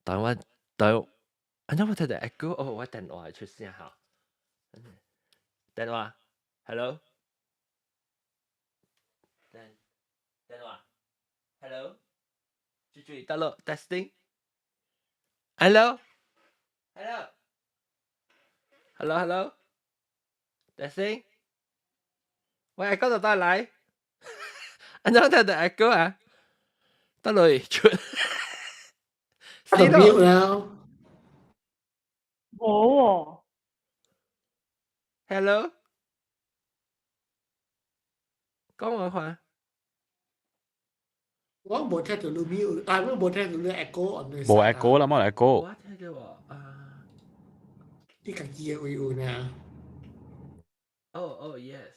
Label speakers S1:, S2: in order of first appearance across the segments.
S1: 等我等，按怎我聽著 echo，哦，我電話出聲嚇。電話，hello，電話，hello，注注得咯，testing，hello，hello，hello，hello，testing，喂，echo 就帶來，按怎聽著 echo 啊？得落出，
S2: 死咯了。
S3: 無喎。
S1: Hello，講我看。
S2: 我無聽到你 mute，但係我無聽到你 echo on
S4: 無 echo 啦，冇 echo。
S1: 我聽到喎，啊。
S2: 你家己的位有呢？
S1: Oh, oh, yes.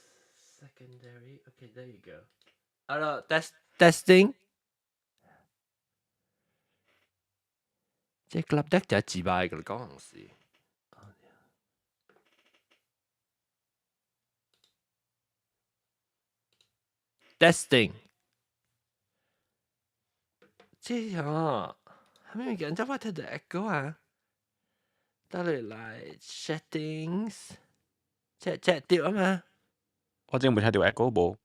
S1: Secondary. Okay, there you go. Hello, test testing. 這 club deck 就係自敗嘅講是。Testing。這樣，係咪物件？怎我聽到 echo 啊？得嚟來 settings，這這對啊嘛？
S4: 我真無聽到 echo 無。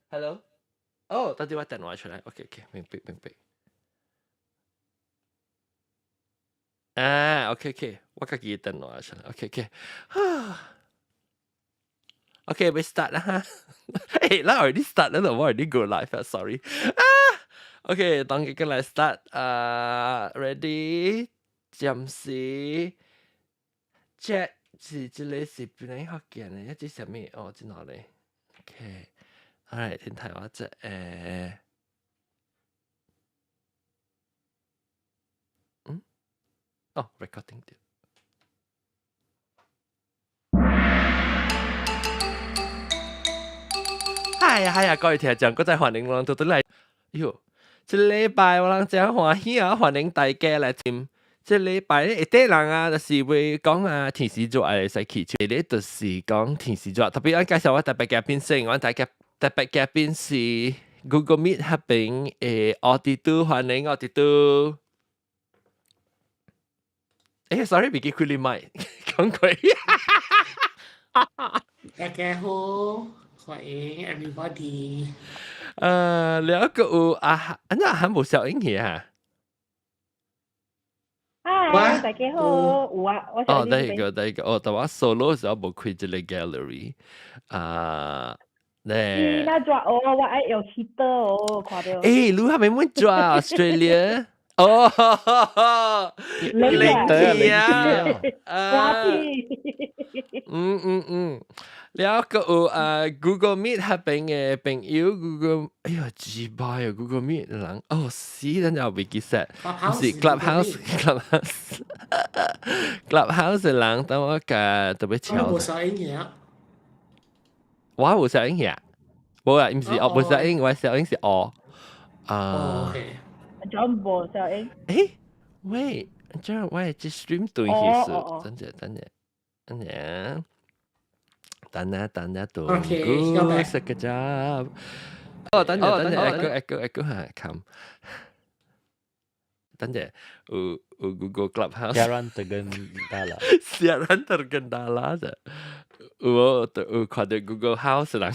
S1: Hello，哦，等陣我電話出來。OK OK，明白明白。啊，OK OK，我家己電話出來。OK OK。OK，we start 啦哈。誒，咱 already start 啦，我 already go live 啊，sorry。啊，OK，當佢來 start 啊，ready，暫時，這是這個是邊個福建的？這是啥物？哦，這哪裡？OK，alright，先睇我這誒，嗯，哦，recording 掉。係啊係啊，各位聽眾，閣再歡迎咱倒轉來。喲，這禮拜我人真歡喜啊，歡迎大家來聽。這禮拜咧，一塊人啊，就是會講啊，天時熱會使去，這個就是講天時熱。特別我介紹我特別嘉賓先，我大家特別嘉賓是 Google Meet 彼邊的奧迪都，歡迎奧迪都。誒，sorry，未記開你麥，講過。
S2: 大家好，歡迎 everybody。
S1: 了個有啊，啊，那還無小英去啊？
S3: 嗨，大家好，有啊，我
S1: 哦，第一個，第一個，哦，但我 solo 時候無開這個 gallery，啊，咧。
S3: 你那抓哦，我愛用 heater 哦，看到。
S1: 誒，你還沒問抓 Australia？哦，
S3: 冷
S1: 氣啊，啊，嗯嗯嗯，了個有啊，Google Meet 彼邊的朋友，Google，哎呀，雞巴呀，Google Meet 人，哦，死，等陣未記 set，毋是 Clubhouse，Clubhouse，Clubhouse 的人，等我共特別敲。
S2: 無聲音嘅。
S1: 我無聲音嘅，無啊，毋是哦，無聲音，我聲音是哦，啊。
S3: 仲無聲音。
S1: 誒，喂，這我這 stream 對起是，等陣等陣，等陣。等下等下，tunggu sekejap。哦，等陣等陣，echo echo echo 嚇，come。等陣，有有 Google Clubhouse。
S4: Siaran tergendala。
S1: Siaran tergendala 啫。有有看到 Google House 啦。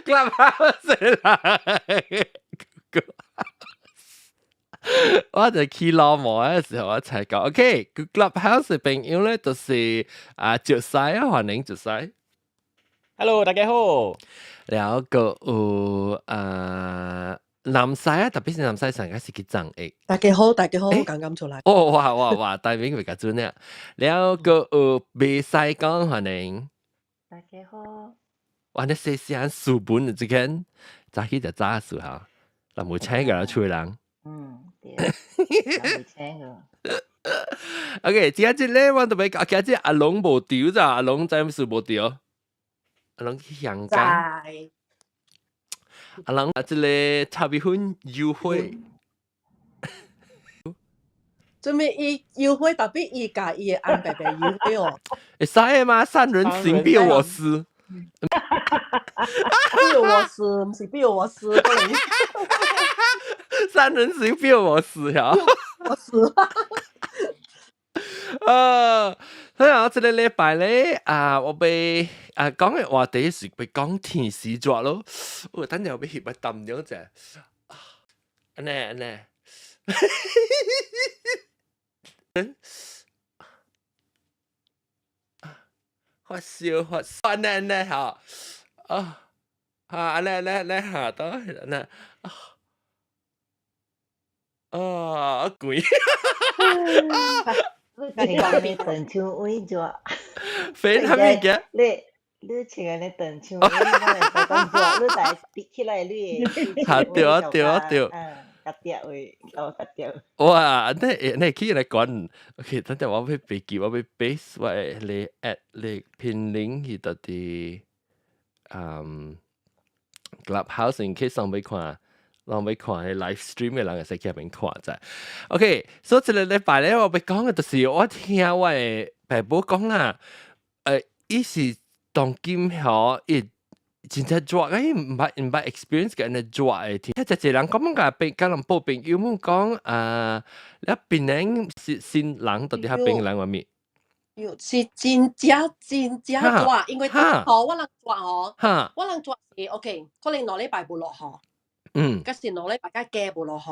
S1: Clubhouse 啦。Google House。我就去老毛嘅時候，我才講，OK，Clubhouse 朋友咧，就是啊，石西啊，歡迎石西。
S4: Hello，大家好。
S1: 然後個有啊，南西啊，特別是南西上個是去藏的。
S5: 大家好，大家好，我剛剛出來。
S1: 哦，哇哇哇，大名比較準啊。然後個有袂使講歡迎。
S3: 大家好。
S1: 哇，你細細書本之間，早起就早時候，人無請個出人。
S3: 嗯，對，人無請個。
S1: OK，今日咧我特別講，今日阿龍無佇咋？阿龍在是無佇？阿龍去香港。
S5: 在。
S1: 阿龍啊，這個炒米粉優惠。
S5: 做咩伊優惠特別伊共伊的翁伯伯優惠哦？
S1: 會使嗎？三人行必有我師。
S5: 必有我師，毋是必有我師。
S1: 三三人行必有我師呀。
S5: 我死。
S1: 所以我這個禮拜咧啊，我欲啊講的話題是欲講天時熱咯。我等陣我欲翕個淡咗者。按呢按呢。嗯。發燒發燒，按呢按呢吼。啊。啊，按呢按呢按呢下到按呢。啊。啊，攰。
S6: 你穿按呢長袖位熱，
S1: 飛啥物嘅？
S6: 你穿按呢長袖位，我會使講熱，你來逼起來你的。
S1: 哈對啊對啊對。
S6: 嗯，夾掉位，我夾掉。
S1: 哇，你去來講，OK，等陣我欲筆記，我欲 paste 我的你 add 你 pin link 去到佇Clubhouse in case 上欲看。人欲看彼 live stream 的人會使去遐邊看者。OK，所以這個禮拜咧，我欲講的就是我聽我的爸母講啦，伊是當今吼，伊真正熱，伊毋捌 experience 過按呢熱的天。遮濟人講甲朋佮人報朋友們講啊，你檳城是新人到底較檳城啥物？
S5: 喲，是真正真正熱，因為吼我人熱吼，我人熱是 OK，可能2禮拜無落雨。嗰時2禮拜較加無落雨，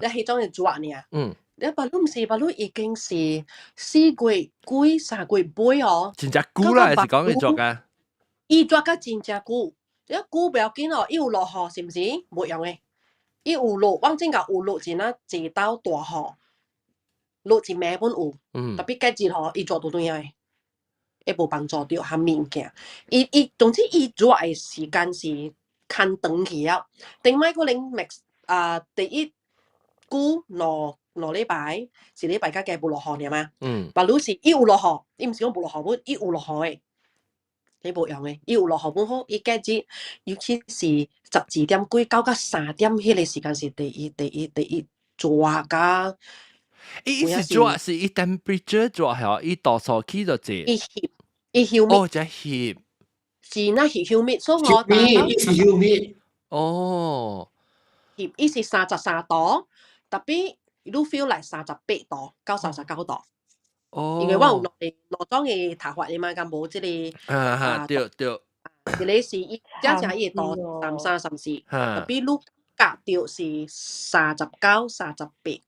S5: 你彼種是熱爾。你別你毋是，別你已經是4月幾3月尾哦。
S1: 真正久啦，還是講伊熱啊？
S5: 伊熱甲真正久，你久不要緊哦，伊有落雨是毋是？無用的，伊有落，往前甲有落一仔一道大雨，落一暝本有，特別隔日吼，伊熱就轉來，會無幫助著含物件。伊總之伊熱的時間是牽長去了，頂擺可能 max 啊，第一久兩禮拜，一禮拜較加無落雨爾嘛。別你是伊有落雨，伊毋是講無落雨本，伊有落雨的，你無用的，伊有落雨本好，伊隔日尤其是12點幾到到3點，彼個時間是第一、第一、第一熱甲。
S1: 伊是熱是伊 temperature 熱吼，伊度數起就濟。
S5: 伊翕，伊 humid。
S1: 哦，這翕。
S5: 是那是 humid，所以我
S2: 伊是 humid。
S1: 哦。
S5: 翕，伊是33度，特別你 feel 來38度到39度。
S1: 哦。
S5: 因為我有兩兩種的頭髮的嘛，敢無這個。
S1: 啊哈，對對。
S5: 一個是伊正正伊會度33、34，特別你夾著是39、38。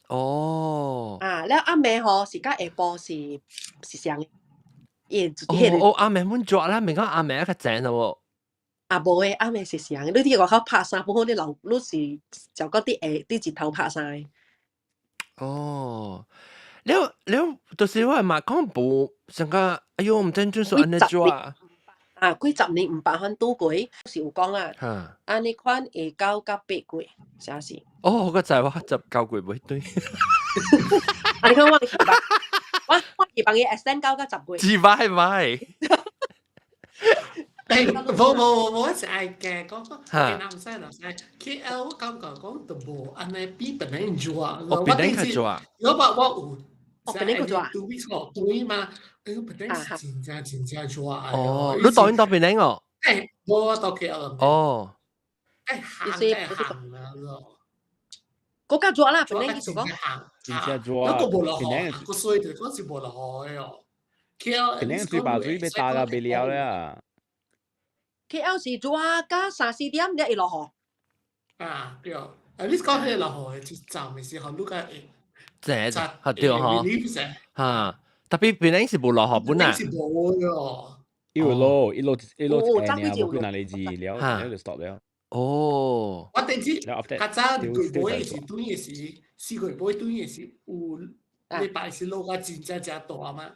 S1: 哦。
S5: 啊，了暗暝吼是佮下晡是相的。伊
S1: 哦，暗暝滿熱啦，免講暗暝較正咯。
S5: 啊，無的，暗暝是相，你佇外口拍衫，不好你流，你是就講佇下佇日頭拍衫。
S1: 哦，了了，就是我嘛講無上個，哎喲，毋知怎說按呢熱。
S5: 啊，幾十年毋捌番拄過，是有講啦。按呢款會到甲8月，啥是？
S1: 哦，我個知我19月尾對。
S5: 啊，你看我希望，我希望伊 extend 到甲10月。
S1: 自擺擺。
S2: 誒，無無無，我是愛嘅，講講男生男生，KL 我感覺講就無按呢比檳城熱。
S1: 哦，檳城較熱。
S2: 我我我有。
S5: 哦，檳城較熱。
S2: 2 weeks 哦，對嘛？哎喲，檳城是真正真正熱。
S1: 哦，你當然到檳城哦。
S2: 誒，無我到 KL。
S1: 哦。
S2: 誒，行誒行啦，
S5: 閣較熱啦，檳城意思講。
S4: 真正熱。
S2: 我個無落雨，個水就講是無落雨的哦。KL
S4: 檳城水把水欲焦到袂了啦。
S5: KL 是熱到三四點，才會落雨。
S2: 啊，對，啊，你講彼個落雨的，就站的時候，你較會。
S1: 這嚇對吼。嚇，特別檳城是無落雨本啊。
S2: 是無哦。
S4: 一落一落一落一爾，無幾若個字了，了就 stop 了。
S1: 哦。
S2: 我頂次較早月尾時，轉的時，4月尾轉的時，有禮拜是落甲真正誠大嘛。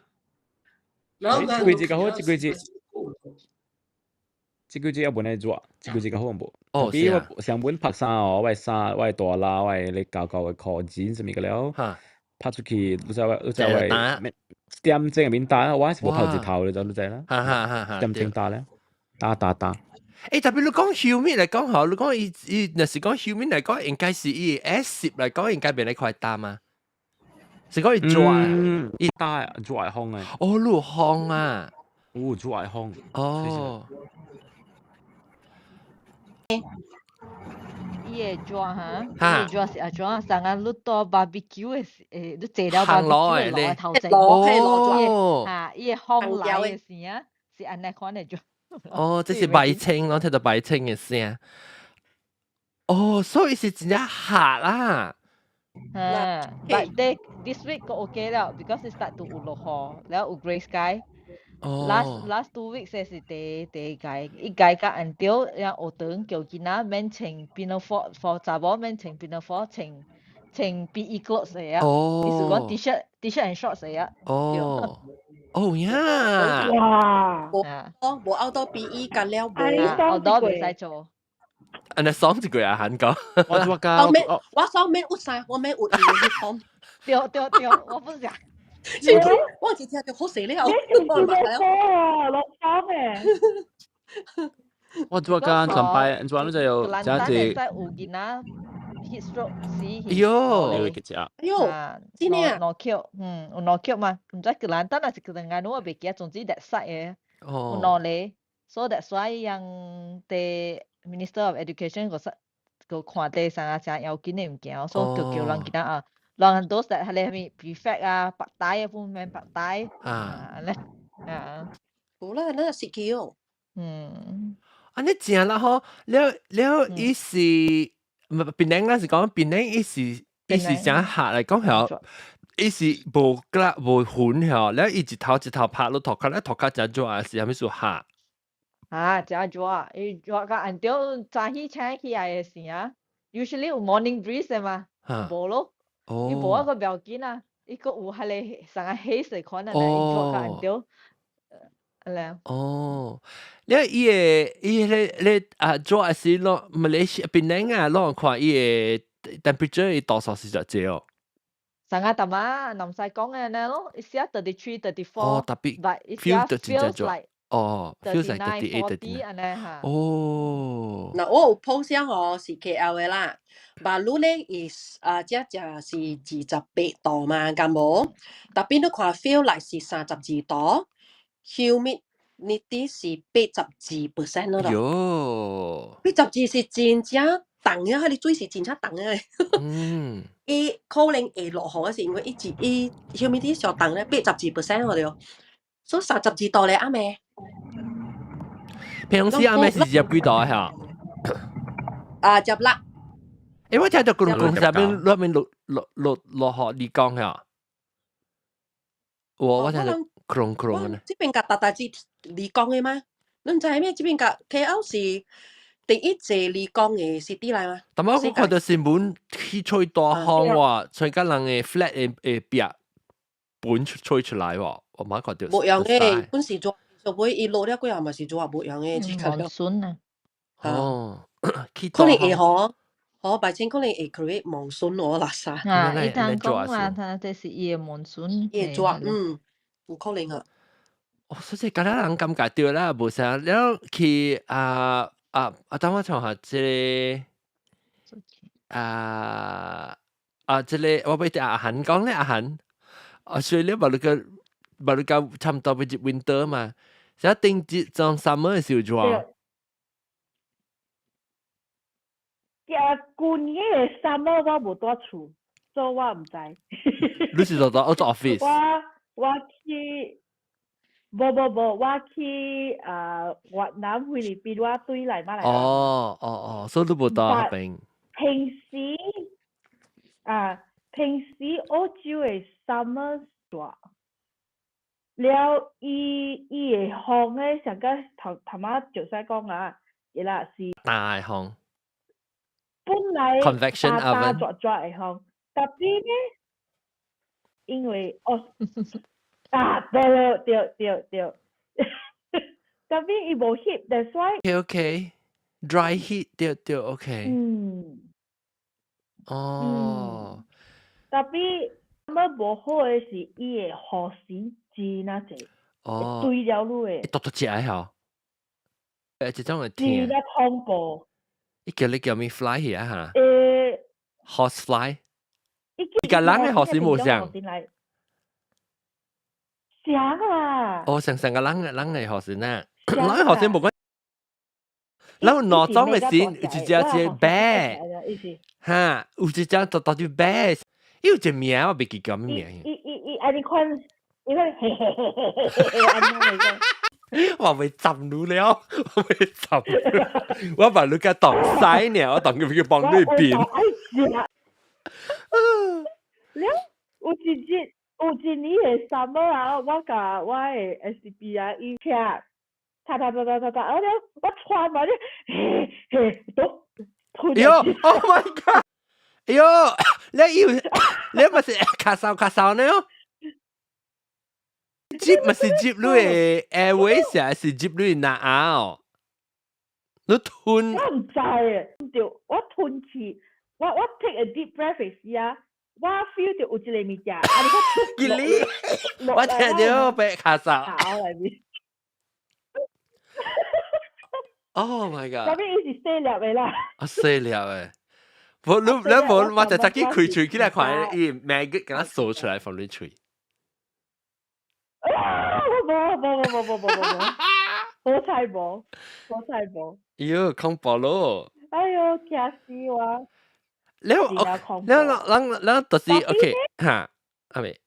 S2: 然後
S4: 這季節較好，這季節。這季節猶無按呢熱，這季節較好無？
S1: 哦，
S4: 比我上本拍衫哦，我的衫，我的大褸，我的咧厚厚的褲子啥物個了，拍出去，你知我，你知我點鐘入面焦，我還是無曬日頭，你知你知啦？
S1: 哈哈哈哈！
S4: 點鐘焦咧，焦焦焦。
S1: 欸，特別你講 humid 來講吼，你講伊伊，若是講 humid 來講，應該是伊 acid 來講，應該袂咧快焦嘛？是講伊熱，
S4: 伊焦熱會風的。
S1: 哦，你有風啊？
S4: 有熱會風。
S1: 哦。
S3: 伊
S6: 伊個熱哈，伊個熱是按怎？上個你到 barbecue 的時，你坐了 barbecue 的爐頭前，
S1: 哦，
S6: 哈，伊個風來的時啊，是按呢款的熱。
S1: 哦，這是白青咯，聽到白青的聲。哦，所以是真正熱啦。
S6: 嗯，but they this week 個 OK 了，because it start to 有落雨，了有 grey sky。Last 2 weeks 是第第一屆，一屆甲 until 了學堂叫囡仔免穿 pinafore for 查某免穿 pinafore，穿穿 PE clothes 的啊。意思講 T-shirt and shorts 的啊。
S1: 哦。哦呀！
S3: 哇！
S5: 無無 outdoor PE 甲了無。
S6: outdoor 袂使做。
S1: 按呢爽一個啊，韓國。
S4: 我我教
S5: 我上面有衫，我免有 uniform。
S6: 對對對，我不是。
S5: 我一聽就好勢了，
S3: 你是咩啊？落衫誒。
S4: 我我講上擺，怎你就有這樣子。
S6: 有囡仔 heat stroke 死。
S1: 哎喲，
S5: 哎喲，真的啊？
S6: 兩扣，嗯，有兩扣嘛？毋知吉蘭丹還是吉蘭安，我袂記得，總之 that side 的有兩個，所以 that's why 讓 the Minister of Education 個個看地上啊，誠要緊的物件，所以就叫人囡仔啊。人多時係你係咪 prefect 啊，白帶啊，方面白帶啊，咧啊，
S5: 無啦，那是去哦。
S1: 啊，你正啦吼，了了，伊是毋係檳城啦，是講檳城伊是伊是誠熱來講曉，伊是無格無雲曉，了伊一頭一頭拍落塗跤，了塗跤誠熱啊，是啥物事熱？
S6: 啊，誠熱，伊熱甲按照早起醒起來的時啊，usually 有 morning breeze 的嘛，無咯。伊無啊個不要緊啊，伊閣有彼個啥個黑色款啊，伊熱甲按照。
S1: 哦，了伊個伊迄個咧啊，做還是攞馬來西亞檳城啊，攞看伊個 temperature 伊多數是偌濟哦。
S6: 上個淡仔南西講的呢咯，伊寫 33, 34。
S1: 哦，特別
S6: but it feels like
S1: 哦，feels like 38,
S6: 40按呢哈。
S1: 哦。
S5: 嗱，我有 post 吼是 KL 的啦，馬路咧 is 啊，這只是28度嘛，敢無？特別你看 feel like 是32度，humidity 是82% 咯。
S1: 喲。
S5: 82是真正凍啊！彼個水是真正凍的。伊可能會落雨是因為伊一伊 humidity 上凍咧，82% 我哋，所以32度咧暗暝。
S1: 平常時暗暝是20幾度啊？
S5: 啊，26。
S1: 欸，我聽到講講上面落面落落落落雨，你講嚇？我聽到空空呢。
S5: 這邊甲大大只離港的嗎？你毋知咩？這邊甲 KL 是第一濟離港的 city 來嗎？
S1: 但我看到新聞去吹大風喎，吹甲人的 flat 的的壁本吹出來喎，我媽看到。
S5: 無用的，本是做，就尾伊落了過後嘛是做無用的，這個。
S6: monsoon 啊。
S1: 哦，
S5: 可能會吼，吼，白千可能會 create monsoon 哦，垃圾。
S6: 啊，伊通講話，他這是伊的 monsoon。
S5: 伊會做，嗯，有可能啊。
S1: 哦，所以敢若人感覺著啦，無啥了去啊啊啊！等我唱下這個啊啊，這個我欲阿韓講咧，阿韓啊，所以你無你個無你個差毋多欲入 winter 嘛，啥頂一種 summer 的時候怎？
S3: 啊，舊年的 summer 我無佇厝，所以我毋知。
S1: 你是做做 office？
S3: 我我去，無無無，我去啊越南、菲律賓，我對來馬來。
S1: 哦哦哦，所以你無佇彼邊。
S3: 平時啊，平時澳洲的 summer 熱，了伊伊的風咧，上個頭頭仔就使講啊，伊啦是
S1: 大風。
S3: 本來
S1: convection
S3: 大大熱熱的風，特別呢，因為哦啊對對對對，特別伊無翕，that's why。
S1: OK OK，dry heat 對對 OK。哦。
S3: 特別麼無好的是伊的雨水真啊濟，堆了你的。
S1: 獨獨食的吼，這種會疼。
S3: 真啊恐怖。
S1: 伊叫你叫咩 fly 去啊哈？Horse fly。
S3: 伊
S1: 佮人的雨水無像。
S3: 像啊！
S1: 哦，像像個人的人的雨水呢？人的雨水無關。然後鬧鐘嘅時有一隻隻白，哈，有一隻就到底白，伊有一個名我袂記叫咩名。
S3: 伊伊伊按呢款，伊款嘿嘿嘿嘿嘿嘿，按呢嚟講。
S1: 我袂浸你了，我袂浸，我把你個當屎呢，我當佢佢幫你變。
S3: 了，有一日有一年的 summer 啊，我共我的 SCP 啊，伊車，踏踏踏踏踏踏，啊了，我穿嘛咧，嘿嘿，都
S1: 哎喲，Oh my God！哎喲，你要你咪是咳嗽咳嗽呢？接咪是接你的 airways 還是接你的喉？你吞？
S3: 我毋知誒，對，我吞去，我 take a deep breath 時啊，我 feel 到有一個物件，啊你
S1: 個，我聽到被咳嗽。
S3: 喉內面。
S1: Oh my god！
S3: 特別伊是細粒的啦。
S1: 啊，細粒的。無你你無，我就直接開喙起來看，伊 maggot 共掃出來放你喙。
S3: 啊！無無無無無無無無，好彩無，好彩無。
S1: 喲，恐怖咯！
S3: 哎喲，驚死我！
S1: 了，了，咱咱就是 OK 哈，阿未？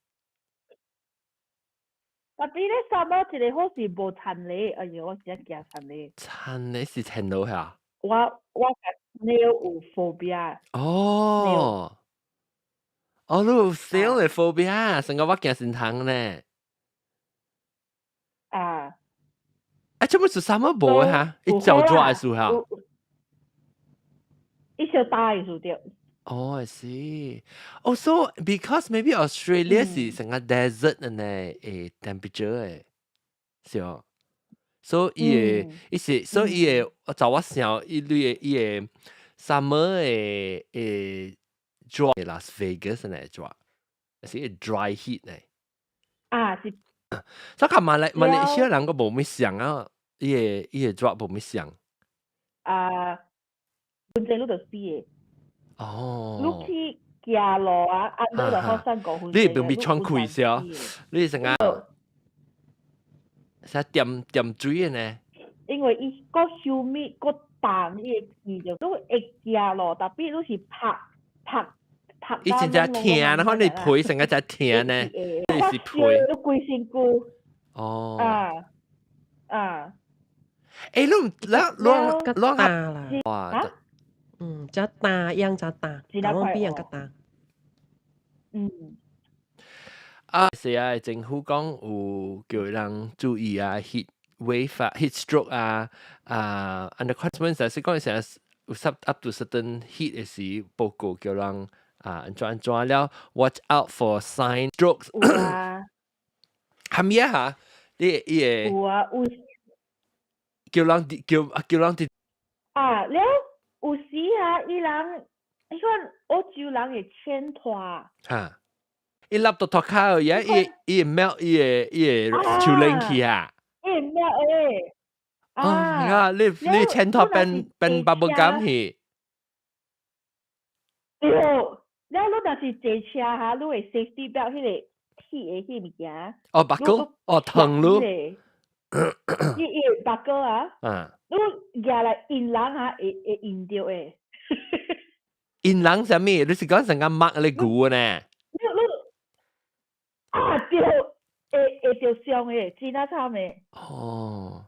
S3: 特別咧，summer 一個好是無田螺，哎喲，我真驚田螺。
S1: 田螺是田螺嚇？
S3: 我共snail 有 phobia。
S1: 哦，哦，你有 snail 的 phobia，成個我驚先通呢。
S3: 啊！
S1: 啊，這麼是啥物無哈？伊照做還是哈？
S3: 伊小大意思對。
S1: 哦，I see. Oh, so because maybe Australia 是成個 desert 呢，誒 temperature 誒，是哦。所以伊個伊是，所以伊個我就我想，伊類個伊個 summer 的會 dry Las Vegas 呢 dry，是 dry heat 呢。
S3: 啊，是。
S1: 所以馬來西亞人個無咩像啊，伊個 dry 無咩像。
S3: 啊，本身你就死的。
S1: 哦。
S3: 你去行路啊，按你就好散5分鐘。
S1: 你會變喘氣先，你成個啥點點水的呢？
S3: 因為伊閣 humid 閣凍，伊個氣就都會行路，特別你是拍拍拍。
S1: 伊真正疼，然後你皮成個只疼呢，你是皮。
S3: 你規身軀。
S1: 哦。
S3: 啊啊！
S1: 欸，你你你
S5: 較大啦。
S1: 哇！
S5: 嗯，較大樣較大，講比人較大。
S1: 啊，是啊，政府講有叫人注意啊，heat wave 啊，heat stroke 啊，啊，and the consequence 是講成有 up to certain heat 的時報告叫人啊，按怎按怎了，watch out for sign strokes。
S3: 有啊。
S1: 係咪啊？嚇，你伊個
S3: 有啊，有。
S1: 叫人叫人佇。
S3: 啊，了有時啊，伊人，彼款澳洲人會牽拖。
S1: 哈。伊立到塗跤而伊伊會 melt 伊個樹冷氣啊！
S3: 伊會 melt 誒。
S1: 哦，啊！你牽拖變變 bubble gum 去。
S3: 對，了你若是坐車哈，你會 safety belt 彼個鐵的彼物件。
S1: 哦，buckle，哦，藤你。
S3: 伊伊會 buckle 啊。你舉來印人哈，會印著的。
S1: 印人啥物？你是講成個抹咧牛呢？
S3: 你你啊對，會著傷的，真啊慘的。
S1: 哦，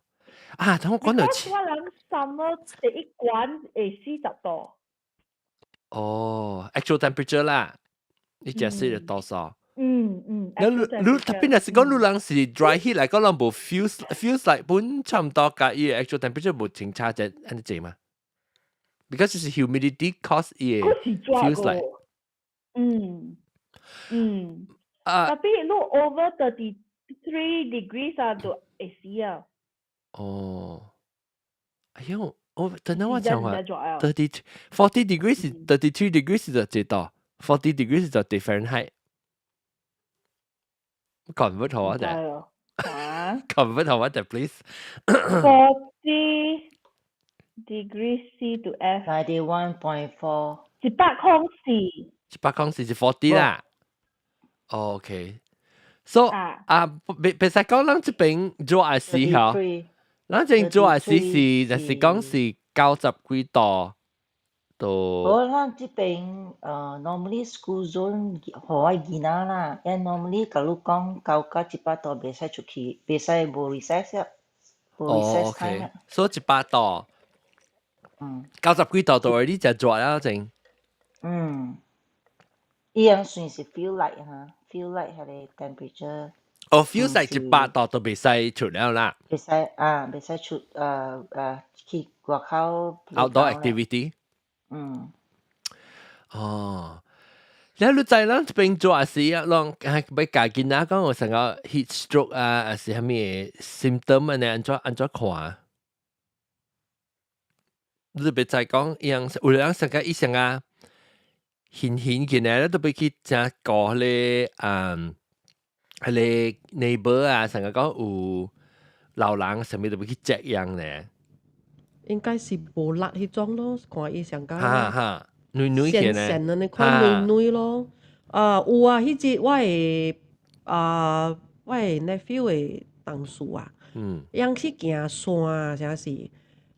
S1: 啊，等我講到。
S3: 我人 summer 第一關會40度。
S1: 哦，actual temperature 啦，你食死就多少？
S3: 嗯。
S1: 你你特別若是講你人是 dry heat 來講，人無 feels like 本差唔多，佮伊 actual temperature 無清差這按呢濟嘛？Because 就是 humidity cause 伊 feels like。
S3: 啊。特別你 over 33 degrees 啊，就會死啊。
S1: 哦。哎喲，我等等我講話，30 40 degrees 是 33 degrees 就幾多？40 degrees 就 Fahrenheit。convert 好啊，就 convert 好啊，就 please。
S3: 40 degrees C to F。
S6: 91.4。
S3: 104。
S1: 104是 40 啦。OK。So 啊，別別使講，咱這邊做愛死嗬，咱這邊做愛死是，就是講是90幾度都。
S7: 我咱這邊normally school zone 予我囡仔啦，因 normally 假如講9到100度袂使出去，袂使無 recess 啊，無 recess time 啊。
S1: 所以100度，90幾度就你就熱啦，正。
S7: 嗯，伊樣算是 feel like 哈，feel like 彼个 temperature。
S1: 哦，feel like 100度都袂使出了啦。
S7: 袂使啊，袂使出去外口。
S1: Outdoor activity。哦，你你知咱這邊做也是啊，攏欲教囡仔講有成個 heat stroke 啊，還是啥物 symptom 按呢按怎按怎看？你別再講，伊樣有人成個醫生啊，興興起來，你都欲去正顧彼个彼个 neighbor 啊，成個講有老人，啥物都欲去 check 樣咧。
S5: 應該是無力彼種咯，看伊上較
S1: 哈哈，軟軟
S5: 瀉瀉按呢款軟軟咯。啊，有啊，彼日我的 nephew 的同事啊，𪜶去行山啥是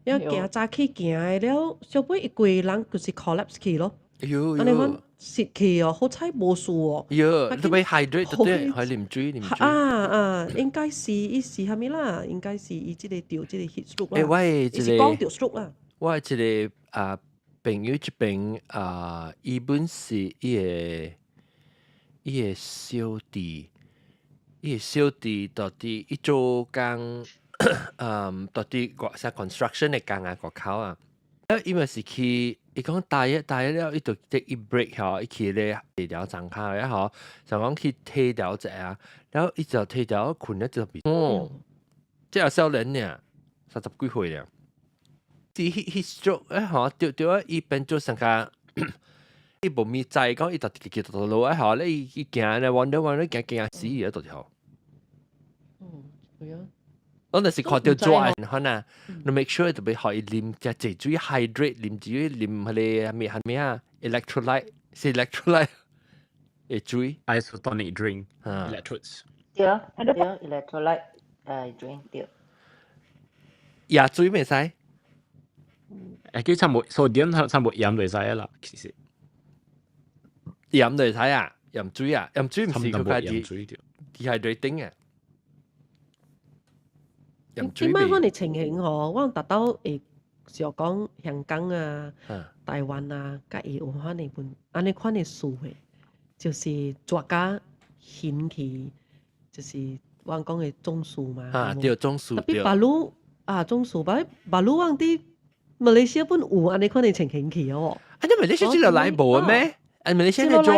S5: ，𪜶行早起行的了，小尾伊規个人就是 collapse 去咯。
S1: 哎喲
S5: 按呢款蝕去哦，好彩無事哦。
S1: 喲，特別 hydrate 對，還啉水啉水。
S5: 啊啊，應該是伊是啥物啦？應該是伊這個著這個 heat stroke 啦。
S1: 欸，我的一個
S5: 是講著 stroke 啦。
S1: 我的一個啊朋友這邊啊，伊本是伊个小弟，伊个小弟到底伊做工，到底外啥 construction 的工啊，外口啊。伊嘛是去，伊講大一大一了，伊就 take 一 break 吼，伊去咧剃掉長骹了吼，想講去剃掉者啊，然後伊就剃掉睏咧就變，哦，這也少年爾，30幾歲了。是 heat stroke 誒吼，對對啊，伊變做成個，伊無咪知講伊就直直直落來吼，咧伊伊行咧彎咧彎咧行行死啊，到時候。
S5: 嗯，對啊。
S1: 我那是看著熱可能，你 make sure 特別予伊啉遮濟水 hydrate，啉水啉彼個啥物啥物啊，electrolyte 是 electrolyte 的水。
S4: Isotonic drink electrolytes。
S7: 對對，electrolyte drink 對。
S1: 椰水袂使？
S4: 誒，佢差無 sodium 差無鹽就會使啦，其實。
S1: 鹽就會使啊？鹽水啊？鹽水毋是佢較 dehydrating 啊？
S5: 點解我哋情形吼？我達到會想講香港啊、台灣啊，佮會有款的問按呢款的事的，就是熱甲興去，就是我講的中暑嘛。
S1: 啊，對，中暑。
S5: Tapi 別魯啊，中暑，別別魯往佇馬來西亞本有按呢款的情形去哦。
S1: 啊，你馬來西亞這個來無咩？啊，馬來西亞熱
S5: 少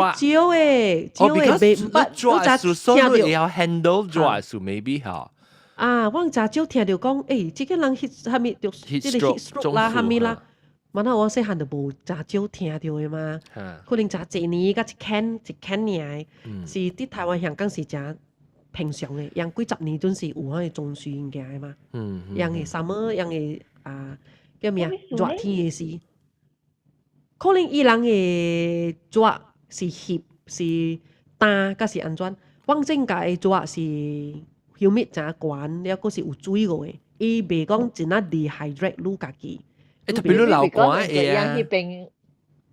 S5: 的，少的，袂毋捌，
S1: 熱數所以要 handle 熱數，maybe 哈。
S5: 啊，我誠少聽著講，欸，這個人彼啥物著這個 heat stroke 啦，啥物啦，嘛那我細漢就無誠少聽著的嘛，可能誠濟年才一間一間爾的，是佇台灣香港是誠平常的，人幾十年陣是有彼個中暑物件的嘛，人會 summer，人會啊叫咩啊？熱天的時，可能伊人的熱是翕是焦，抑是按怎？我正界的熱是 humid 誠懸，了閣是有水過的，伊袂講真啊 dehydrate 你家己。
S1: 欸，特別你流汗會啊。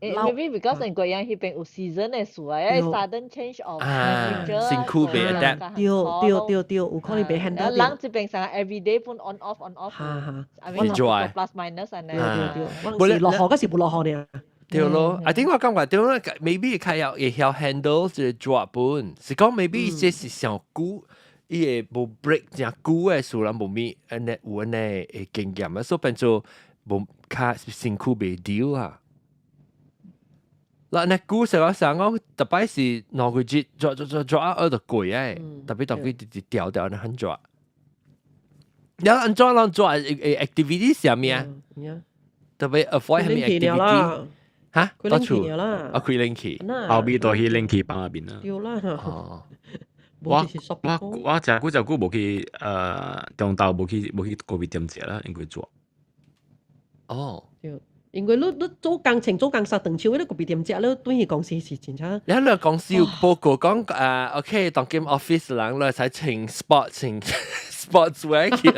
S6: Maybe because 因貴陽彼邊有 season 的事啊，因為 sudden change of temperature，
S1: 身軀袂 adapt。
S5: 對對對對，有可能袂 handle。
S6: 人這邊成 every day 本 on off on off。
S5: 哈哈。
S6: I mean plus minus 按呢。
S5: 對對對，我是落雨，抑是無落雨爾。
S1: 對咯，I think 我感覺對啦，maybe 較有會曉 handle 這個熱本，是講 maybe 這是上久，伊會無 break 誠久的時陣無咪按呢有按呢的經驗啊，所以變做無較身軀袂丟啊。嗱，那久成我想講，特別是2個月熱熱熱熱啊，學就過誒，特別當佢直直調調那很熱。然後按怎攏做 activity 是啥物啊？特別 avoid 啥物 activity？嚇？
S5: 開冷氣
S1: 啦！啊，開冷氣，
S4: 後邊都去冷氣房入邊啦。
S5: 對啦。
S1: 哦。
S4: 我誠久誠久無去中晝無去咖啡店食啦，因為熱。
S1: 哦。
S5: 對。因為你做工程做工三頓手，你咖啡店食，你轉去公司是真正。
S1: 你喺公司有報告講OK，當今 office 人來使穿 sport 穿 sportswear 去。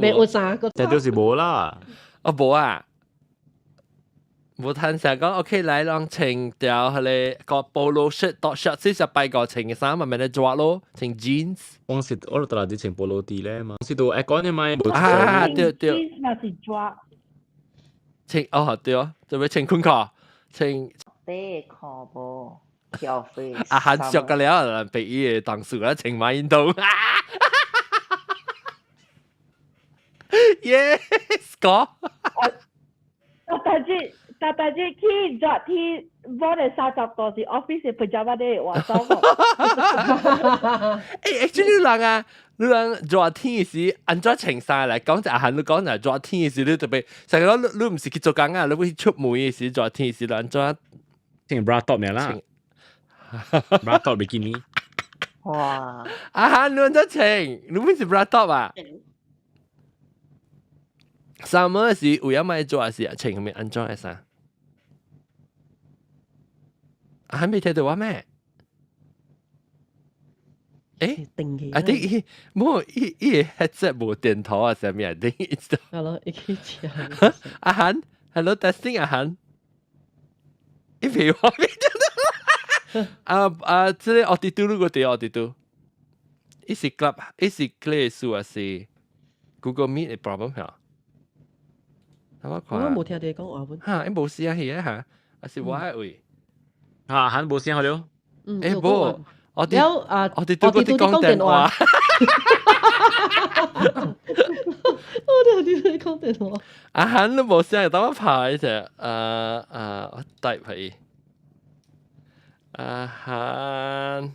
S5: 沒有啥個。
S4: 這就是無啦。
S1: 哦，無啊。無趁成講，OK 來，攏穿條彼個 polo shirt 到 shirt 48個穿嘅衫，咪咪咧抓咯，穿 jeans。
S4: 我是我都嚟穿 polo T 咧嘛，是到會講你咪
S1: 啊對對
S3: ，jeans 嘛是抓。
S1: 穿哦對哦，做咩穿褲褲？穿
S7: 底褲無，跳飛。
S1: 啊，韓熟個了，被伊個同事啊穿馬運動。Yes，哥。
S3: 大大只，大大只去熱天，我哋30度是 office 嘅 pajama day 換裝。
S1: 欸，actually 你人啊，你人熱天時按怎穿衫來講就阿韓你講就熱天時你特別，成個你你毋是去做工啊，你會出門的時熱天時你按怎
S4: 穿 bra top 爾啦，bra top bikini。
S7: 哇！
S1: 阿韓你按怎穿？你毋是 bra top 啊？Summer 時有影買做是穿啥物按怎的衫？啊，還未聽到我咩？欸，啊啲伊無伊伊個 headset 無電頭啊，啥物啊？頂伊知。
S6: 係咯，一起食。
S1: 阿韓，hello testing 阿韓，伊未話未聽到。啊啊，這個奧迪都你個對奧迪都，伊是 club，伊是 play 數還是 Google Meet 的 problem 嚇？
S6: 我無聽你講話本。
S1: 嚇，伊無聲去啊嚇，還是我的位？
S4: 嚇，韓無聲好了。
S6: 嗯，
S1: 欸無，我哋
S6: 啊，
S1: 我哋都嗰啲講電話。
S6: 我哋啲講電話。
S1: 阿韓都無聲，等我拍一下，我 type 佢。阿韓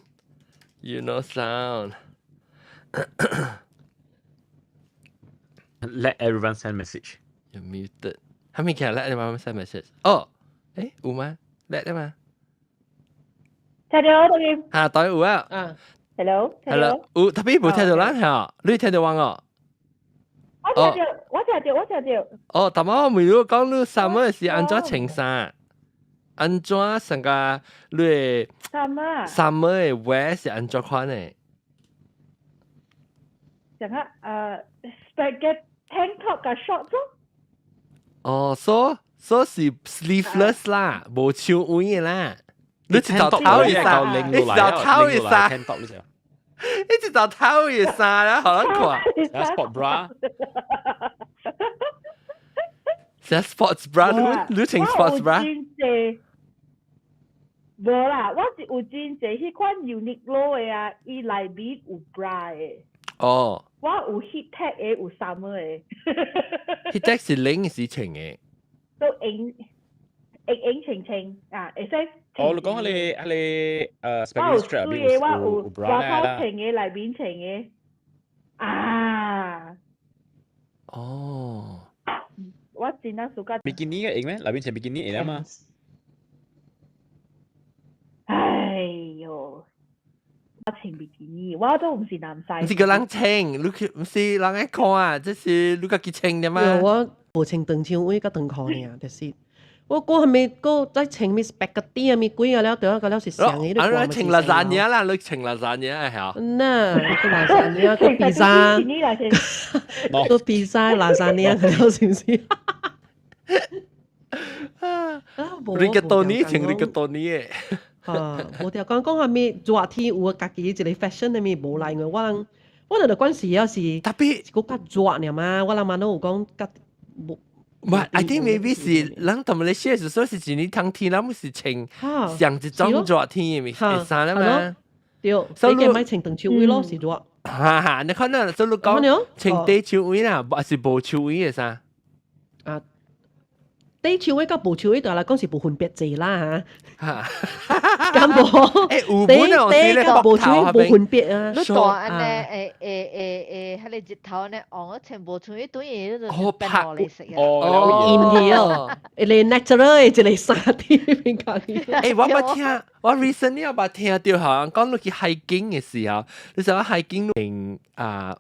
S1: ，you know sound。
S4: Let everyone send message.
S1: You muted。係咪其實 let everyone send message？哦，欸有嗎？let 啊嘛。
S3: 聽到我哋。
S1: 嚇，當然有啊。
S6: 啊
S3: ，Hello。
S1: Hello，有特別無聽到咱嚇，你聽到我哦？
S3: 我聽到，我聽到，我聽到。
S1: 哦，頭先我問你講你 summer 是按怎穿衫？按怎成個你的
S3: summer
S1: summer 的 wear 是按怎款的？
S3: 成個spaghetti tank top 佮 short 咯。
S1: 哦，所所是 sleeveless 啦，無手腕的啦。你一頭頭的衫，你一頭頭的衫，你一頭頭的衫啦，好難看。
S4: Sport bra。
S1: 是 sports bra，你你穿 sports bra？
S3: 無啦，我是有真濟彼款 Uniqlo 的啊，伊內面有 bra 的。
S1: 哦。
S3: 我有 Heattech 的，有 summer 的。
S1: Heattech 是冷時穿的。
S3: 都用用用穿穿啊，會使。
S4: 哦，你講彼個
S3: 我有水的，我有外口穿的，內面穿的。啊。
S1: 哦。
S3: 我真係暑假。
S4: 比基尼嘅用咩？內面穿比基尼會了嘛？
S3: 哎喲，我穿比基尼，我都毋是男仔。
S1: 毋是個人穿，你去毋是人愛看啊，這是你家己穿的嘛？
S6: 我無穿長袖衫佮長褲爾，就是我過係咪過再穿咩 spaghetti 啊，咩鬼啊了，對啊，個了是上嘅。
S1: 啊，你穿 lasagna 啦，你穿 lasagna 係。
S6: 那個 lasagna 個披薩，個披薩 lasagna 個了是毋是？
S1: 啊，rigatoni 穿 rigatoni 的。
S6: 啊，無條講講下物熱天有家己一個 fashion 的物無來，因為我人我人就關係啊是
S1: 特別
S6: 是閣較熱爾嘛，我人嘛攏有講較無。
S1: 唔係，I think maybe 是咱同馬來西亞是說是一年冬天，咱們是穿上一種熱天的物衫啦嘛。
S6: 對，所以莫穿長袖衫咯，是熱。
S1: 哈哈，你看那，所以你講穿短袖衫啦，還是無袖衫的衫？
S6: 啊。短袖衫佮無袖衫對來講是無分別濟啦嚇。敢無？
S1: 欸，有本啊，
S6: 短佮無袖衫無分別啊。
S8: 你大按呢？欸欸欸欸，彼個日頭按呢，黃穿無袖衫對伊就變落來色啊。
S6: 哦，陰哦，一個 natural 的一個衫佇面家己。
S1: 欸，我捌聽，我 recently 我捌聽到吼，講你去 hiking 的時候，你知影 hiking 啊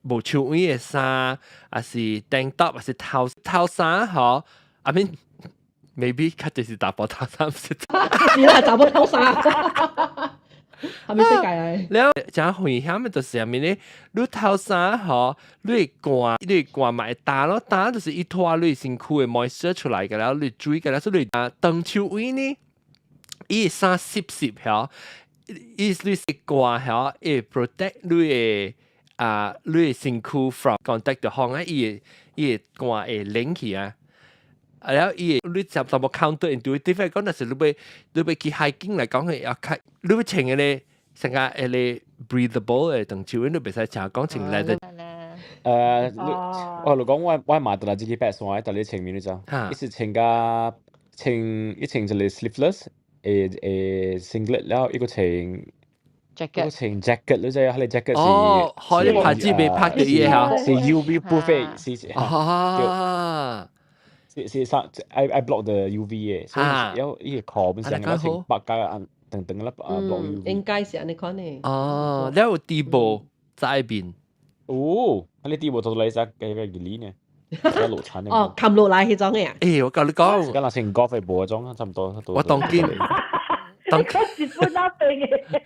S1: 無袖衫的衫，還是 tank top，還是透透衫吼。I mean maybe 較濟是查埔透衫，
S6: 是啦，查埔透衫。
S5: 係咪世界嚟？
S1: 了，真危險嘅就是啥物咧？你頭衫吼，你會汗，你會汗嘛會焦咯，焦就是伊拖你身軀嘅 moisture 出來嘅了，你水嘅了，所以你啊長手位呢，伊衫濕濕吼，伊你是汗吼，會 protect 你嘅啊，你嘅身軀 from contact 到風啊，伊會汗會冷去啊。啊了，伊會你就淡薄 counter intuitive 講，若是你欲去 hiking 來講，係要較你欲穿個咧，成個迄個 breathable 的長袖，你袂使誠講穿 leather。
S4: 我你講我買到啦，這個白衫，到你穿面你知？伊是穿甲穿伊穿一個 sleeveless 的 singlet 了，伊閣穿伊閣穿 jacket，你知啊？彼個 jacket 是
S1: 哦，可以拍子袂拍到伊的
S4: 是 UV proof 是是啥？I block the UV 的，所以有伊個褲本身我穿白加長長粒啊 block UV。
S5: 應該是按呢款的。
S1: 哦，了有底部在邊。
S4: 哦，彼個底部做來只個個熱呢？一路產
S5: 哦，冚落來彼種的啊？
S1: 欸，我共你講，
S4: 敢若穿 golf 的帽種，差不多。
S1: 我當今，當
S3: 是本那邊的。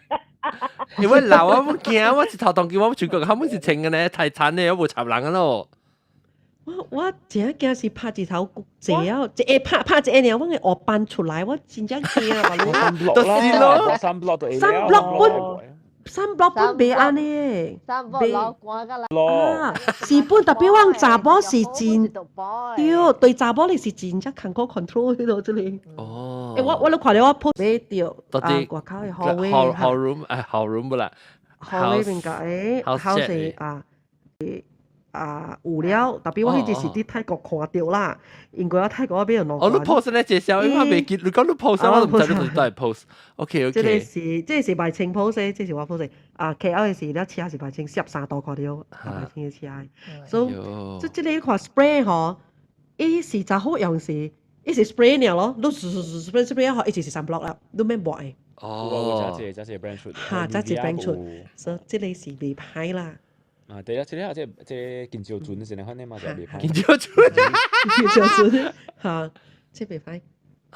S1: 因為老我唔驚，我一頭當今我全國他們是穿嘅呢，太慘呢，我無插人咯。
S5: 我真驚是拍一頭濟啊，一下拍拍一下爾，我會烏斑出來，我真正驚啊！
S1: 就是咯
S4: ，sunblock 都
S5: ，sunblock 本 sunblock 本袂按呢，
S8: sunblock 老寒甲
S5: 來。啊，是本 tapi 阮查某是真對，對查某你是真正艱苦 control 彼落這裡。
S1: 哦。
S5: 欸，我都看著我 post 買著
S1: 啊，
S5: 外口的 hallway
S1: hall room 誒 hall room 不啦
S5: ，hallway 邊個誒 house 啊。啊，有了，tapi 我彼陣是佇泰國看著啦，因為我泰國嗰邊有兩
S1: 哦，你 post 咧介紹，因為未記，你講你 post，我都毋知你佇佗 post。OK OK。
S5: 這個是白清 post，這是我 post。啊，KL 的時，了車是白清13度看著，白清的車。所以，這個你看 spray 吼，伊是真好用是，伊是 spray 爾咯，你 spray spray 吼，伊就是 sunblock 啦，你免抹的。
S1: 哦。
S4: 這這 brand 出。
S5: 哈，這這 brand 出，所以這個是袂歹啦。
S4: 啊，對啊，這個這金蕉船是那款的嘛，就袂歹。
S1: 金蕉船，
S5: 金蕉船，哈，這袂歹。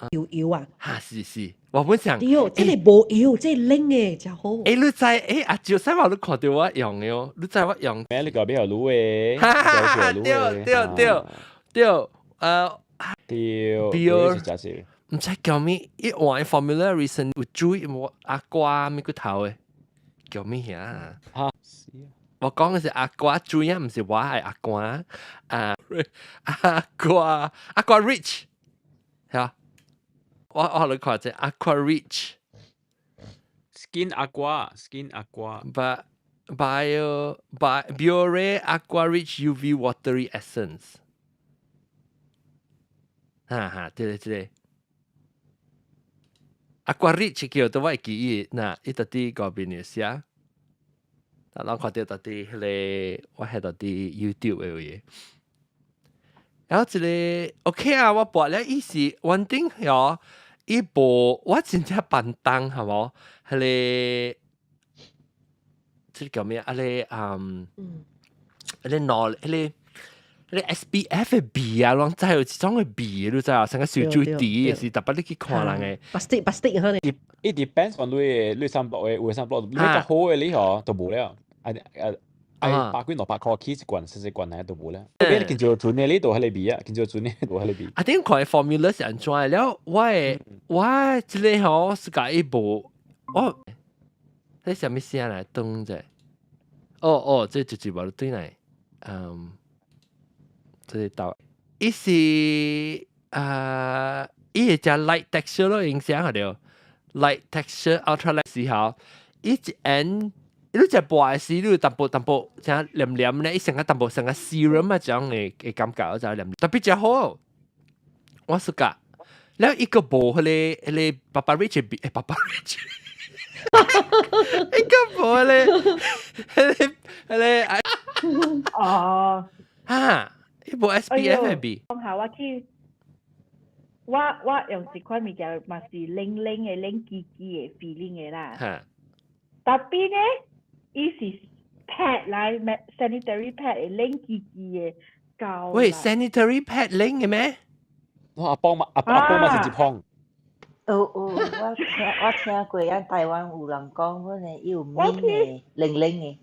S5: 油油啊！
S1: 哈，是是，我本想。
S5: 對，這個無油，這個冷的真好。
S1: 欸，你知欸？阿趙西話你看著我用的哦，你知我用。
S4: 咩？你個邊有滷的？
S1: 哈哈，對對對對，
S4: 對。
S1: 對。毋知叫咩？伊換 formula recent 有注意無 aqua 咩骨頭的，叫咩啊？
S4: 哈。
S1: 我講的是 aqua 水啊，毋是我係 aqua 啊，aqua aqua rich 係啊，我予你看者 aqua rich
S4: skin aqua skin aqua
S1: but bio by Biore aqua rich UV watery essence 哈哈，對對對，aqua rich 叫做我會記憶，那伊到底嗰邊有寫。但咱看著到底彼個，我彼到底 YouTube 的有然後一個 OK 啊，我播了伊是穩定哦，伊無我真正笨重係無？彼個這個叫咩？啊個彼個腦，彼個 SPF 的味啊，攏知有一種的味，你知啊？像個燒酒滴是特別你去看人的。
S5: plastic plastic 可能。
S4: It depends on 你的你 sunblock 的有的 sunblock 你較好的你吼都無了，啊啊愛百幾兩百箍起一罐，細細罐來都無了。你見到船的你都彼个味啊，見到船的都彼个味。
S1: 啊，頂看 formula 是按怎的？了，我的我這個吼是共伊無，我這啥物聲來等者？哦哦，這就是無對來，這個到，伊是啊，伊會食 light texture 咯，影響下著。light texture ultra light 時候，伊一按，你食薄的時，你有淡薄淡薄像黏黏咧，伊成個淡薄成個 serum 啊，這種的感覺就黏，特別誠好。我是講，了伊閣無彼個爸爸 rich 欸，爸爸 rich，伊閣無彼個
S3: 哦，
S1: 哈，伊無 SPF 的味。
S3: 講下我去。我用一款物件嘛是冷冷的、冷吱吱的 feeling 的啦。Tapi 呢，伊是 pad 來，sanitary pad 的冷吱吱的膠。
S1: 喂，sanitary pad 冷的咩？
S4: 我阿邦嘛，阿阿邦嘛是一碰。
S7: 有有，我聽過，咱台灣有人講，阮的有面的，冷冷的。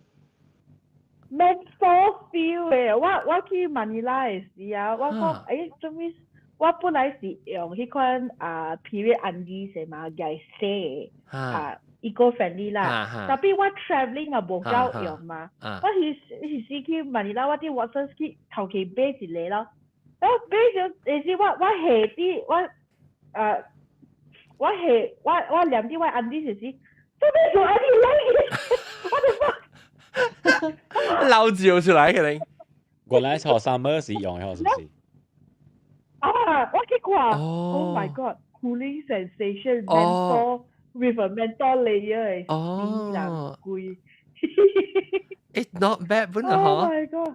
S3: Menthol feel 的，我去馬尼拉的時啊，我講做咩？我本來是用彼款啊 period undies 的嘛，來洗的啊 eco friendly 啦。Tapi 我 travelling 嘛無夠用嘛，我是去馬尼拉，我佇 Watsons 去求其買一個咯。然後買咗，是我下啲我我下我念啲我 undies 時，做咩做 undies 來？我就話。
S1: 漏照出來可能。
S4: 原來學 summer 時用的，是不是？
S3: 啊！我去看，Oh my God！Cooling sensation menthol with a menthol layer 死人貴。
S1: It's not bad 本啊，
S3: Oh my God！